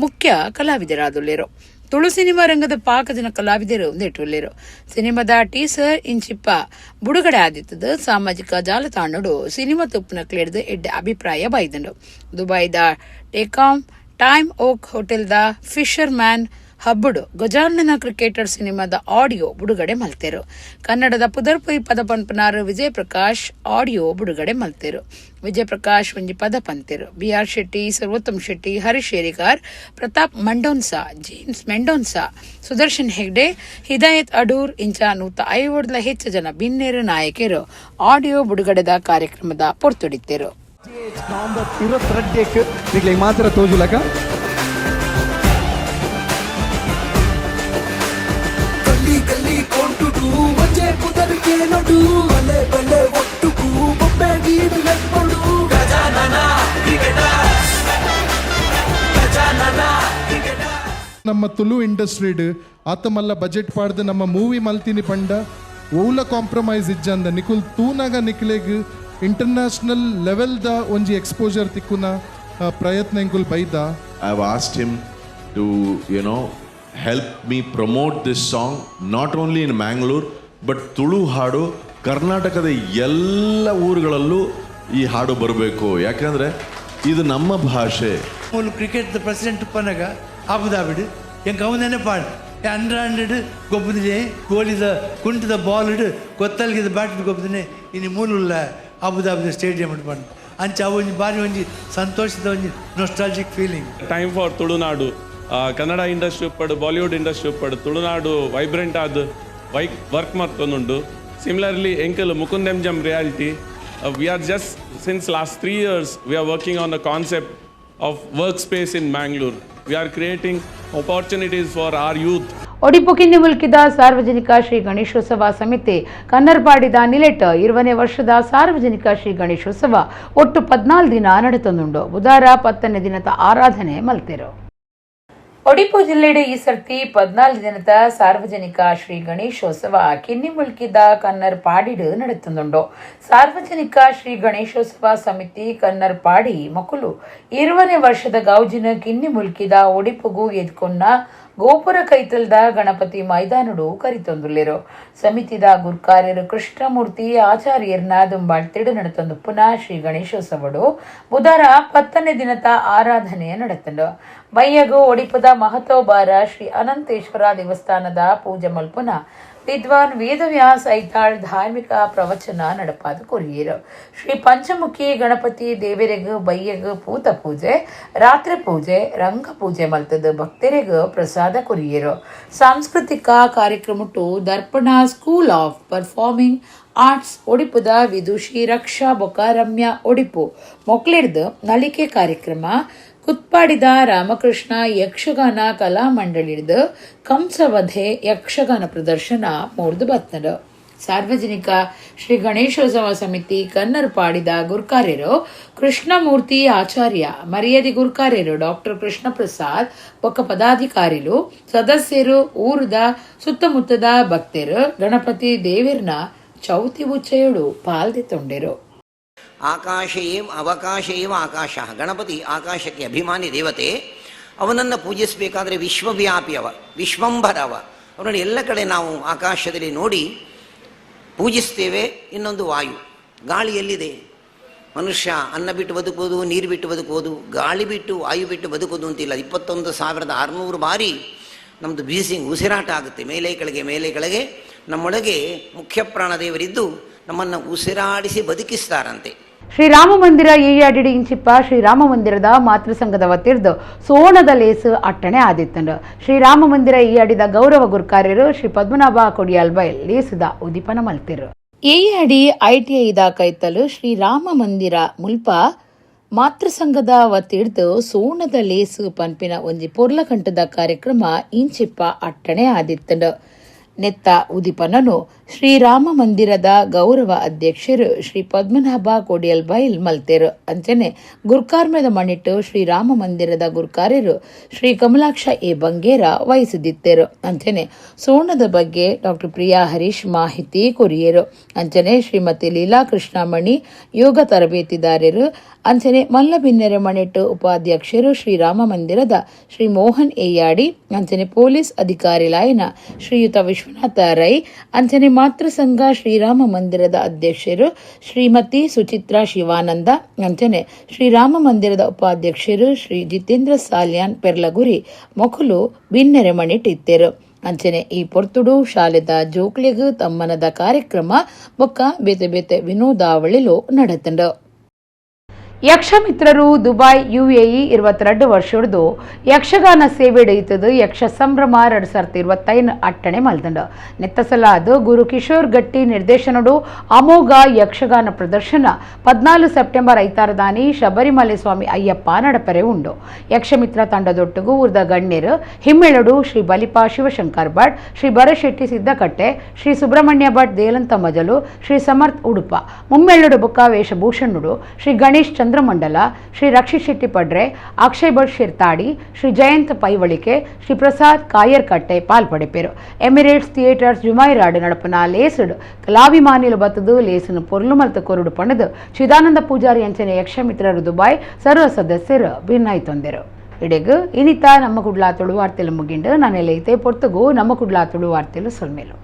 ಮುಖ್ಯ ಕಲಾವಿದರಾದುಲ್ಲೆರ್. ತುಳು ಸಿನಿಮಾ ರಂಗದ ಪಾಕ ಜನ ಕಲಾವಿದರು ನೆಟ್ಟುಲ್ಲೆರ್. ಸಿನಿಮಾದ ಟೀಸರ್ ಇಂಚಿಪ್ಪ ಬುಡುಗಡೆ ಆದಿತ್ತದ. ಸಾಮಾಜಿಕ ಜಾಲತಾಣಡು ಸಿನಿಮಾ ತುಪ್ಪುನ ಕ್ಲೇರ್ದ್ ಎಡ್ಡೆ ಅಭಿಪ್ರಾಯ ಬೈದಂಡು. ದುಬೈದ ಟೇಕಾಮ್ ಟೈಮ್ ಓಕ್ ಹೋಟೆಲ್ದ ಫಿಶರ್ ಮ್ಯಾನ್ ಹಬ್ಬಡು ಗಜಾನನ ಕ್ರಿಕೆಟರ್ ಸಿನಿಮಾದ ಆಡಿಯೋ ಬುಡುಗಡೆ ಮಲ್ತೆರು. ಕನ್ನಡದ ಪುದರ್ಪೊಯ್ ಪದ ಪನ್ಪನಾರು ವಿಜಯ್ ಪ್ರಕಾಶ್ ಆಡಿಯೋ ಬುಡುಗಡೆ ಮಲ್ತೆರು. ವಿಜಯ್ ಪ್ರಕಾಶ್ ಒಂಜಿ ಪದ ಪಂತೆರು. ಬಿ ಆರ್ ಶೆಟ್ಟಿ, ಸರ್ವೋತ್ತಮ್ ಶೆಟ್ಟಿ, ಹರೀಶ್ ಶೇರಿಗಾರ್, ಪ್ರತಾಪ್ ಮಂಡೋನ್ಸಾ, ಜೇಮ್ಸ್ ಮೆಂಡೋನ್ಸಾ, ಸುದರ್ಶನ್ ಹೆಗ್ಡೆ, ಹಿದಾಯತ್ ಅಡೂರ್ ಇಂಚ 150 ಹೆಚ್ಚು ಜನ ಬಿನ್ನೇರು ನಾಯಕರು ಆಡಿಯೋ ಬಿಡುಗಡೆದ ಕಾರ್ಯಕ್ರಮದ ಪೊರ್ತುಡಿತ್ತೆರು. ಮಾತ್ರ ತೋಜುಲಕ ನಮ್ಮ ತುಳು ಇಂಡಸ್ಟ್ರಿಡ್ ಆತಮಲ್ಲ ಬಜೆಟ್ ಪಾಡ್ದು ನಮ್ಮ ಮೂವಿ ಮಲ್ತಿನಿ ಪಂಡ ಓಲ ಕಾಂಪ್ರಮೈಸ್ ಇಜ್ಜಂದ ನಿಕುಲ್ ತೂನಾಗ ನಿಕ್ಲೆಗ್ ಇಂಟರ್ನ್ಯಾಷನಲ್ ಲೆವೆಲ್ ದ ಒಂಜಿ ಎಕ್ಸ್ಪೋಜರ್ ತಿಕ್ಕುನ ಪ್ರಯತ್ನ ಎಂಕುಲ್ ಬೈದ. I have asked him to you know help me promote this song not only in Mangalore but Tulu ಹಾಡು ಕರ್ನಾಟಕದ ಎಲ್ಲ ಊರುಗಳಲ್ಲೂ ಈ ಹಾಡು ಬರಬೇಕು, ಯಾಕಂದರೆ ಇದು ನಮ್ಮ ಭಾಷೆ. ಮೂಲು ಕ್ರಿಕೆಟ್ ಪ್ರೆಸಿಡೆಂಟ್ ಪನಗ ಅಬುದಾಬಿಡು ಎಂಕ್ ಅವನೇ ಪಾಡು 100 ಗೊಬ್ಬದಿನಿ ಗೋಲಿದ ಕುಂಟದ ಬಾಲ್ ಇಡು ಕೊತ್ತಲ್ಗಿದ ಬ್ಯಾಟ್ ಗೊಬ್ಬದಿನಿ ಇನ್ನು ಮೂಲುಲ್ಲ ಅಬುದಾಬಿದ ಸ್ಟೇಡಿಯಂ ಪಾಡು ಅಂಚ ಅವು ಒಂಜಿ ಬಾರಿ ಒಂಜಿ ಸಂತೋಷದ ಒಂಜಿ nostalgic feeling. Time for Tulunadu Kannada industry ಉಪ್ಪಡು Bollywood industry ಉಪ್ಪಡು ತುಳುನಾಡು vibrant ಆದ ವರ್ಕ್ ಮಾಡ್ತೊಂದುಂಡು. Similarly ಎಂಕಲ್ Mukund M realty we are just since last 3 years we are working on the concept of work space in Mangalore. We are creating opportunities for our youth. Odipu ಕಿನ್ನಿ ಮುಲ್ಕಿದ ಸಾರ್ವಜನಿಕ ಶ್ರೀ ಗಣೇಶೋತ್ಸವ ಸಮಿತಿ ಕನ್ನರ್ಪಾಡಿದ ನಿಲೆಟ್ 20ನೇ ವರ್ಷದ ಸಾರ್ವಜನಿಕ ಶ್ರೀ ಗಣೇಶೋತ್ಸವ ಒಟ್ಟು 14 ದಿನ ನಡೆತೊಂದುಂಡು. ಬುಧಾರ 10ನೇ ದಿನದ ಆರಾಧನೆ ಮಲ್ತೆರು. ಒಡಿಪು ಜಿಲ್ಲೆಡೆ ಈ ಸರ್ತಿ 14 ದಿನದ ಸಾರ್ವಜನಿಕ ಶ್ರೀ ಗಣೇಶೋತ್ಸವ ಕಿನ್ನಿ ಮುಲ್ಕಿದ ಕನ್ನರ್ಪಾಡಿಡು ನಡೆತೊಂದುಂಡು. ಸಾರ್ವಜನಿಕ ಶ್ರೀ ಗಣೇಶೋತ್ಸವ ಸಮಿತಿ ಕನ್ನರ್ಪಾಡಿ ಮಕ್ಕಳು 20ನೇ ವರ್ಷದ ಗೌಜಿನ ಕಿನ್ನಿ ಮುಲ್ಕಿದ ಒಡಿಪುಗು ಎದ್ಕೊನ್ನ ಗೋಪುರ ಕೈತಲ್ದ ಗಣಪತಿ ಮೈದಾನಡು ಕರಿತೊಂದುಲ್ಲೆರು. ಸಮಿತಿದ ಗುರ್ಕಾರ್ಯರು ಕೃಷ್ಣಮೂರ್ತಿ ಆಚಾರ್ಯರ್ನ ದುಂಬಾಳ್ತಿಡು ನಡೆತೊಂದು ಪುನಃ ಶ್ರೀ ಗಣೇಶೋತ್ಸವಡು ಬುಧಾರ 10ನೇ ದಿನದ ಆರಾಧನೆ ನಡೆತಂಡು. ಬಯ್ಯಗು ಒಡಿಪುದ ಮಹತೋಬಾರ ಶ್ರೀ ಅನಂತೇಶ್ವರ ದೇವಸ್ಥಾನದ ಪೂಜೆ ಮಲ್ಪುನ ವಿದ್ವಾನ್ ವೇದವ್ಯಾಸ್ ಐತಾಳ್ ಧಾರ್ಮಿಕ ಪ್ರವಚನ ನಡಪಾದ ಕೊರಿಯರು. ಶ್ರೀ ಪಂಚಮುಖಿ ಗಣಪತಿ ದೇವರಿಗೂ ಬಯ್ಯಗು ಪೂತ ಪೂಜೆ, ರಾತ್ರಿ ಪೂಜೆ, ರಂಗ ಪೂಜೆ ಮಲ್ತದ ಭಕ್ತರಿಗೂ ಪ್ರಸಾದ ಕೊರಿಯರು. ಸಾಂಸ್ಕೃತಿಕ ಕಾರ್ಯಕ್ರಮಟ್ಟು Darpana school of performing arts ಒಡಿಪುದ ವಿದುಷಿ ರಕ್ಷಾ ಬೊಕ ರಮ್ಯಾ ಒಡಿಪು ಮೊಕ್ಲಿಡ್ದು ನಲಿಕೆ ಕಾರ್ಯಕ್ರಮ, ಕುತ್ಪಾಡಿದ ರಾಮಕೃಷ್ಣ ಯಕ್ಷಗಾನ ಕಲಾ ಮಂಡಳಿಡ್ದು ಕಂಸವಧೆ ಯಕ್ಷಗಾನ ಪ್ರದರ್ಶನ ಮೂರ್ದು ಬತ್ತನು. ಸಾರ್ವಜನಿಕ ಶ್ರೀ ಗಣೇಶೋತ್ಸವ ಸಮಿತಿ ಕನ್ನರ್ಪಾಡಿದ ಗುರ್ಕಾರ್ಯರು ಕೃಷ್ಣಮೂರ್ತಿ ಆಚಾರ್ಯ, ಮರ್ಯಾದೆ ಗುರ್ಕಾರ್ಯರು ಡಾಕ್ಟರ್ ಕೃಷ್ಣ ಪ್ರಸಾದ್ ಬೊಕ್ಕ ಪದಾಧಿಕಾರಿಲು, ಸದಸ್ಯರು, ಊರದ ಸುತ್ತಮುತ್ತದ ಭಕ್ತರು ಗಣಪತಿ ದೇವಿರ್ನ ಚೌತಿ ಉಚ್ಚೆಯಡು ಪಾಲ್ದಿ ತೊಂಡೆರು. ಆಕಾಶೇವ ಅವಕಾಶೇವ ಆಕಾಶ, ಗಣಪತಿ ಆಕಾಶಕ್ಕೆ ಅಭಿಮಾನಿ ದೇವತೆ. ಅವನನ್ನು ಪೂಜಿಸಬೇಕಾದರೆ ವಿಶ್ವವ್ಯಾಪಿ ಅವ, ವಿಶ್ವಂಭರವ, ಅವನನ್ನು ಎಲ್ಲ ಕಡೆ ನಾವು ಆಕಾಶದಲ್ಲಿ ನೋಡಿ ಪೂಜಿಸ್ತೇವೆ. ಇನ್ನೊಂದು ವಾಯು, ಗಾಳಿ ಎಲ್ಲಿದೆ? ಮನುಷ್ಯ ಅನ್ನ ಬಿಟ್ಟು ಬದುಕೋದು, ನೀರು ಬಿಟ್ಟು ಬದುಕೋದು, ಗಾಳಿ ಬಿಟ್ಟು ವಾಯು ಬಿಟ್ಟು ಬದುಕೋದು ಅಂತಿಲ್ಲ. 21,600 ಬಾರಿ ನಮ್ಮದು ಬೀಸಿಂಗ್ ಉಸಿರಾಟ ಆಗುತ್ತೆ, ಮೇಲೆ ಕೆಳಗೆ ಮೇಲೆ ಕೆಳಗೆ. ನಮ್ಮೊಳಗೆ ಮುಖ್ಯ ಪ್ರಾಣದೇವರಿದ್ದು ನಮ್ಮನ್ನು ಉಸಿರಾಡಿಸಿ ಬದುಕಿಸ್ತಾರಂತೆ. ಶ್ರೀರಾಮ ಮಂದಿರ ಏಯಾಡಿಡಿ ಇಂಚಿಪ್ಪ ಶ್ರೀರಾಮ ಮಂದಿರದ ಮಾತೃ ಸಂಘದ ವತಿರ್ದು ಸೋಣದ ಲೇಸು ಅಟ್ಟಣೆ ಆದಿತ್ತಂಡು. ಶ್ರೀರಾಮ ಮಂದಿರ ಈಯಾಡಿದ ಗೌರವ ಗುರ್ಕಾರ್ಯರು ಶ್ರೀ ಪದ್ಮನಾಭ ಕೊಡಿಯಾಲ್ ಬೈಲ್ ಲೇಸುದ ಉದಿಪನ ಮಲ್ತಿರು. ಏಯಾಡಿ ಐಟಿಐದ ಕೈತಲು ಶ್ರೀರಾಮ ಮಂದಿರ ಮುಲ್ಪ ಮಾತೃಸಂಘದ ವತಿಡ್ದು ಸೋಣದ ಲೇಸು ಪನ್ಪಿನ ಒಂಜಿ ಪೊರ್ಲಕಂಟದ ಕಾರ್ಯಕ್ರಮ ಇಂಚಿಪ್ಪ ಅಟ್ಟಣೆ ಆದಿತ್ತಂಡು. ನೆತ್ತ ಉದಿಪನನು ಶ್ರೀರಾಮ ಮಂದಿರದ ಗೌರವ ಅಧ್ಯಕ್ಷರು ಶ್ರೀ ಪದ್ಮನಾಭ ಕೊಡಿಯಲ್ ಬೈಲ್ ಮಲ್ತೇರು. ಅಂಚನೆ ಗುರ್ಕಾರ್ಮೆದ ಮಣಿಟ್ಟು ಶ್ರೀರಾಮ ಮಂದಿರದ ಗುರ್ಕಾರ್ಯರು ಶ್ರೀ ಕಮಲಾಕ್ಷ ಎ ಬಂಗೇರ ವಹಿಸಿದಿತ್ತೇರು. ಅಂಚನೆ ಸೋಣದ ಬಗ್ಗೆ ಡಾಕ್ಟರ್ ಪ್ರಿಯಾ ಹರೀಶ್ ಮಾಹಿತಿ ಕೊರಿಯರು. ಅಂಚನೆ ಶ್ರೀಮತಿ ಲೀಲಾ ಕೃಷ್ಣಮಣಿ ಯೋಗ ತರಬೇತಿದಾರರು. ಅಂಚನೆ ಮಲ್ಲಬಿನ್ನೆರೆ ಮಣಿಟ್ಟು ಉಪಾಧ್ಯಕ್ಷರು ಶ್ರೀರಾಮ ಮಂದಿರದ ಶ್ರೀ ಮೋಹನ್ ಏಯಾಡಿ, ಅಂಚನೆ ಪೊಲೀಸ್ ಅಧಿಕಾರಿ ಲಾಯನ ಶ್ರೀಯುತ ವಿಶ್ವನಾಥ ರೈ, ಅಂಚನೆ ಮಾತೃಸಂಘ ಶ್ರೀರಾಮ ಮಂದಿರದ ಅಧ್ಯಕ್ಷರು ಶ್ರೀಮತಿ ಸುಚಿತ್ರಾ ಶಿವಾನಂದ, ಅಂಚನೆ ಶ್ರೀರಾಮ ಮಂದಿರದ ಉಪಾಧ್ಯಕ್ಷರು ಶ್ರೀ ಜಿತೇಂದ್ರ ಸಾಲ್ಯಾನ್ ಪೆರ್ಲಗುರಿ ಮೊಕಲು ಬಿನ್ನೆರೆ ಮಣಿಟ್ಟಿತ್ತೇರು. ಅಂಚನೆ ಈ ಪೊರ್ತುಡು ಶಾಲೆದ ಜೋಕ್ಲೆಗ್ ತಮ್ಮನದ ಕಾರ್ಯಕ್ರಮ ಬೊಕ್ಕ ಬೇತೆ ಬೇತೆ ವಿನೋದಾವಳಿಲು ನಡೆತಂಡು. ಯಕ್ಷಮಿತ್ರರು ದುಬೈ ಯುಎಇ 22 ವರ್ಷದ್ದು ಯಕ್ಷಗಾನ ಸೇವೆ ಹಿಡಿಯುತ್ತದೆ ಯಕ್ಷ ಸಂಭ್ರಮ 2025 ಅಟ್ಟಣೆ ಮಲ್ದಂಡು. ನೆತ್ತಸಲಾದ ಗುರು ಕಿಶೋರ್ ಗಟ್ಟಿ ನಿರ್ದೇಶನಡು ಅಮೋಘ ಯಕ್ಷಗಾನ ಪ್ರದರ್ಶನ 14 ಸೆಪ್ಟೆಂಬರ್ 5 ಶಬರಿಮಲೆ ಸ್ವಾಮಿ ಅಯ್ಯಪ್ಪ ನಡಪರೆ ಉಂಡು. ಯಕ್ಷಮಿತ್ರ ತಂಡದೊಟ್ಟುಗು ಉರ್ದ ಗಣ್ಯರು ಹಿಮ್ಮೆಳಡು ಶ್ರೀ ಬಲಿಪ ಶಿವಶಂಕರ್ ಭಟ್, ಶ್ರೀ ಭರಶೆಟ್ಟಿ ಸಿದ್ದಕಟ್ಟೆ, ಶ್ರೀ ಸುಬ್ರಹ್ಮಣ್ಯ ಭಟ್ ದೇಲಂತ ಮಜಲು, ಶ್ರೀ ಸಮರ್ಥ್ ಉಡುಪ, ಮುಮ್ಮೆಳ್ಳಡು ಬುಕ್ಕ ವೇಷಭೂಷಣುಡು ಶ್ರೀ ಗಣೇಶ್ ಚಂದ್ರಮಂಡಲ, ಶ್ರೀ ರಕ್ಷಿತ್ ಶೆಟ್ಟಿ ಪಡ್ರೆ, ಅಕ್ಷಯ್ ಭಟ್ ಶಿರ್ತಾಡಿ, ಶ್ರೀ ಜಯಂತ್ ಪೈವಳಿಕೆ, ಶ್ರೀ ಪ್ರಸಾದ್ ಕಾಯರ್ಕಟ್ಟೆ ಪಾಲ್ಪಡೆಪೇರು. ಎಮಿರೇಟ್ಸ್ ಥಿಯೇಟರ್ಸ್ ಜುಮೈರಾಡು ನಡಪನ ಲೇಸುಡು ಕಲಾಭಿಮಾನಿಲು ಬತ್ತದು ಲೇಸನು ಪೊರ್ಲು ಮಲ್ತ ಕೊರುಡು ಪಣದು ಚಿದಾನಂದ ಪೂಜಾರಿ ಅಂಚನೆ ಯಕ್ಷಮಿತ್ರರು ದುಬಾಯ್ ಸರ್ವ ಸದಸ್ಯರು ಭಿನ್ನಾಯ್ತೊಂದರು. ಇಡೆಗು ಇನಿತ ನಮ್ಮ ಕುಡ್ಲಾ ತುಳು ವಾರ್ತೆಲು ಮುಗಿಂಡು. ನಾನೆಲ್ಲ ಇತೇ ಪೊರ್ತುಗು ನಮ್ಮ ಕುಡ್ಲಾ ತುಳು ವಾರ್ತೆಲು ಸೊಲ್ಮೇಲು.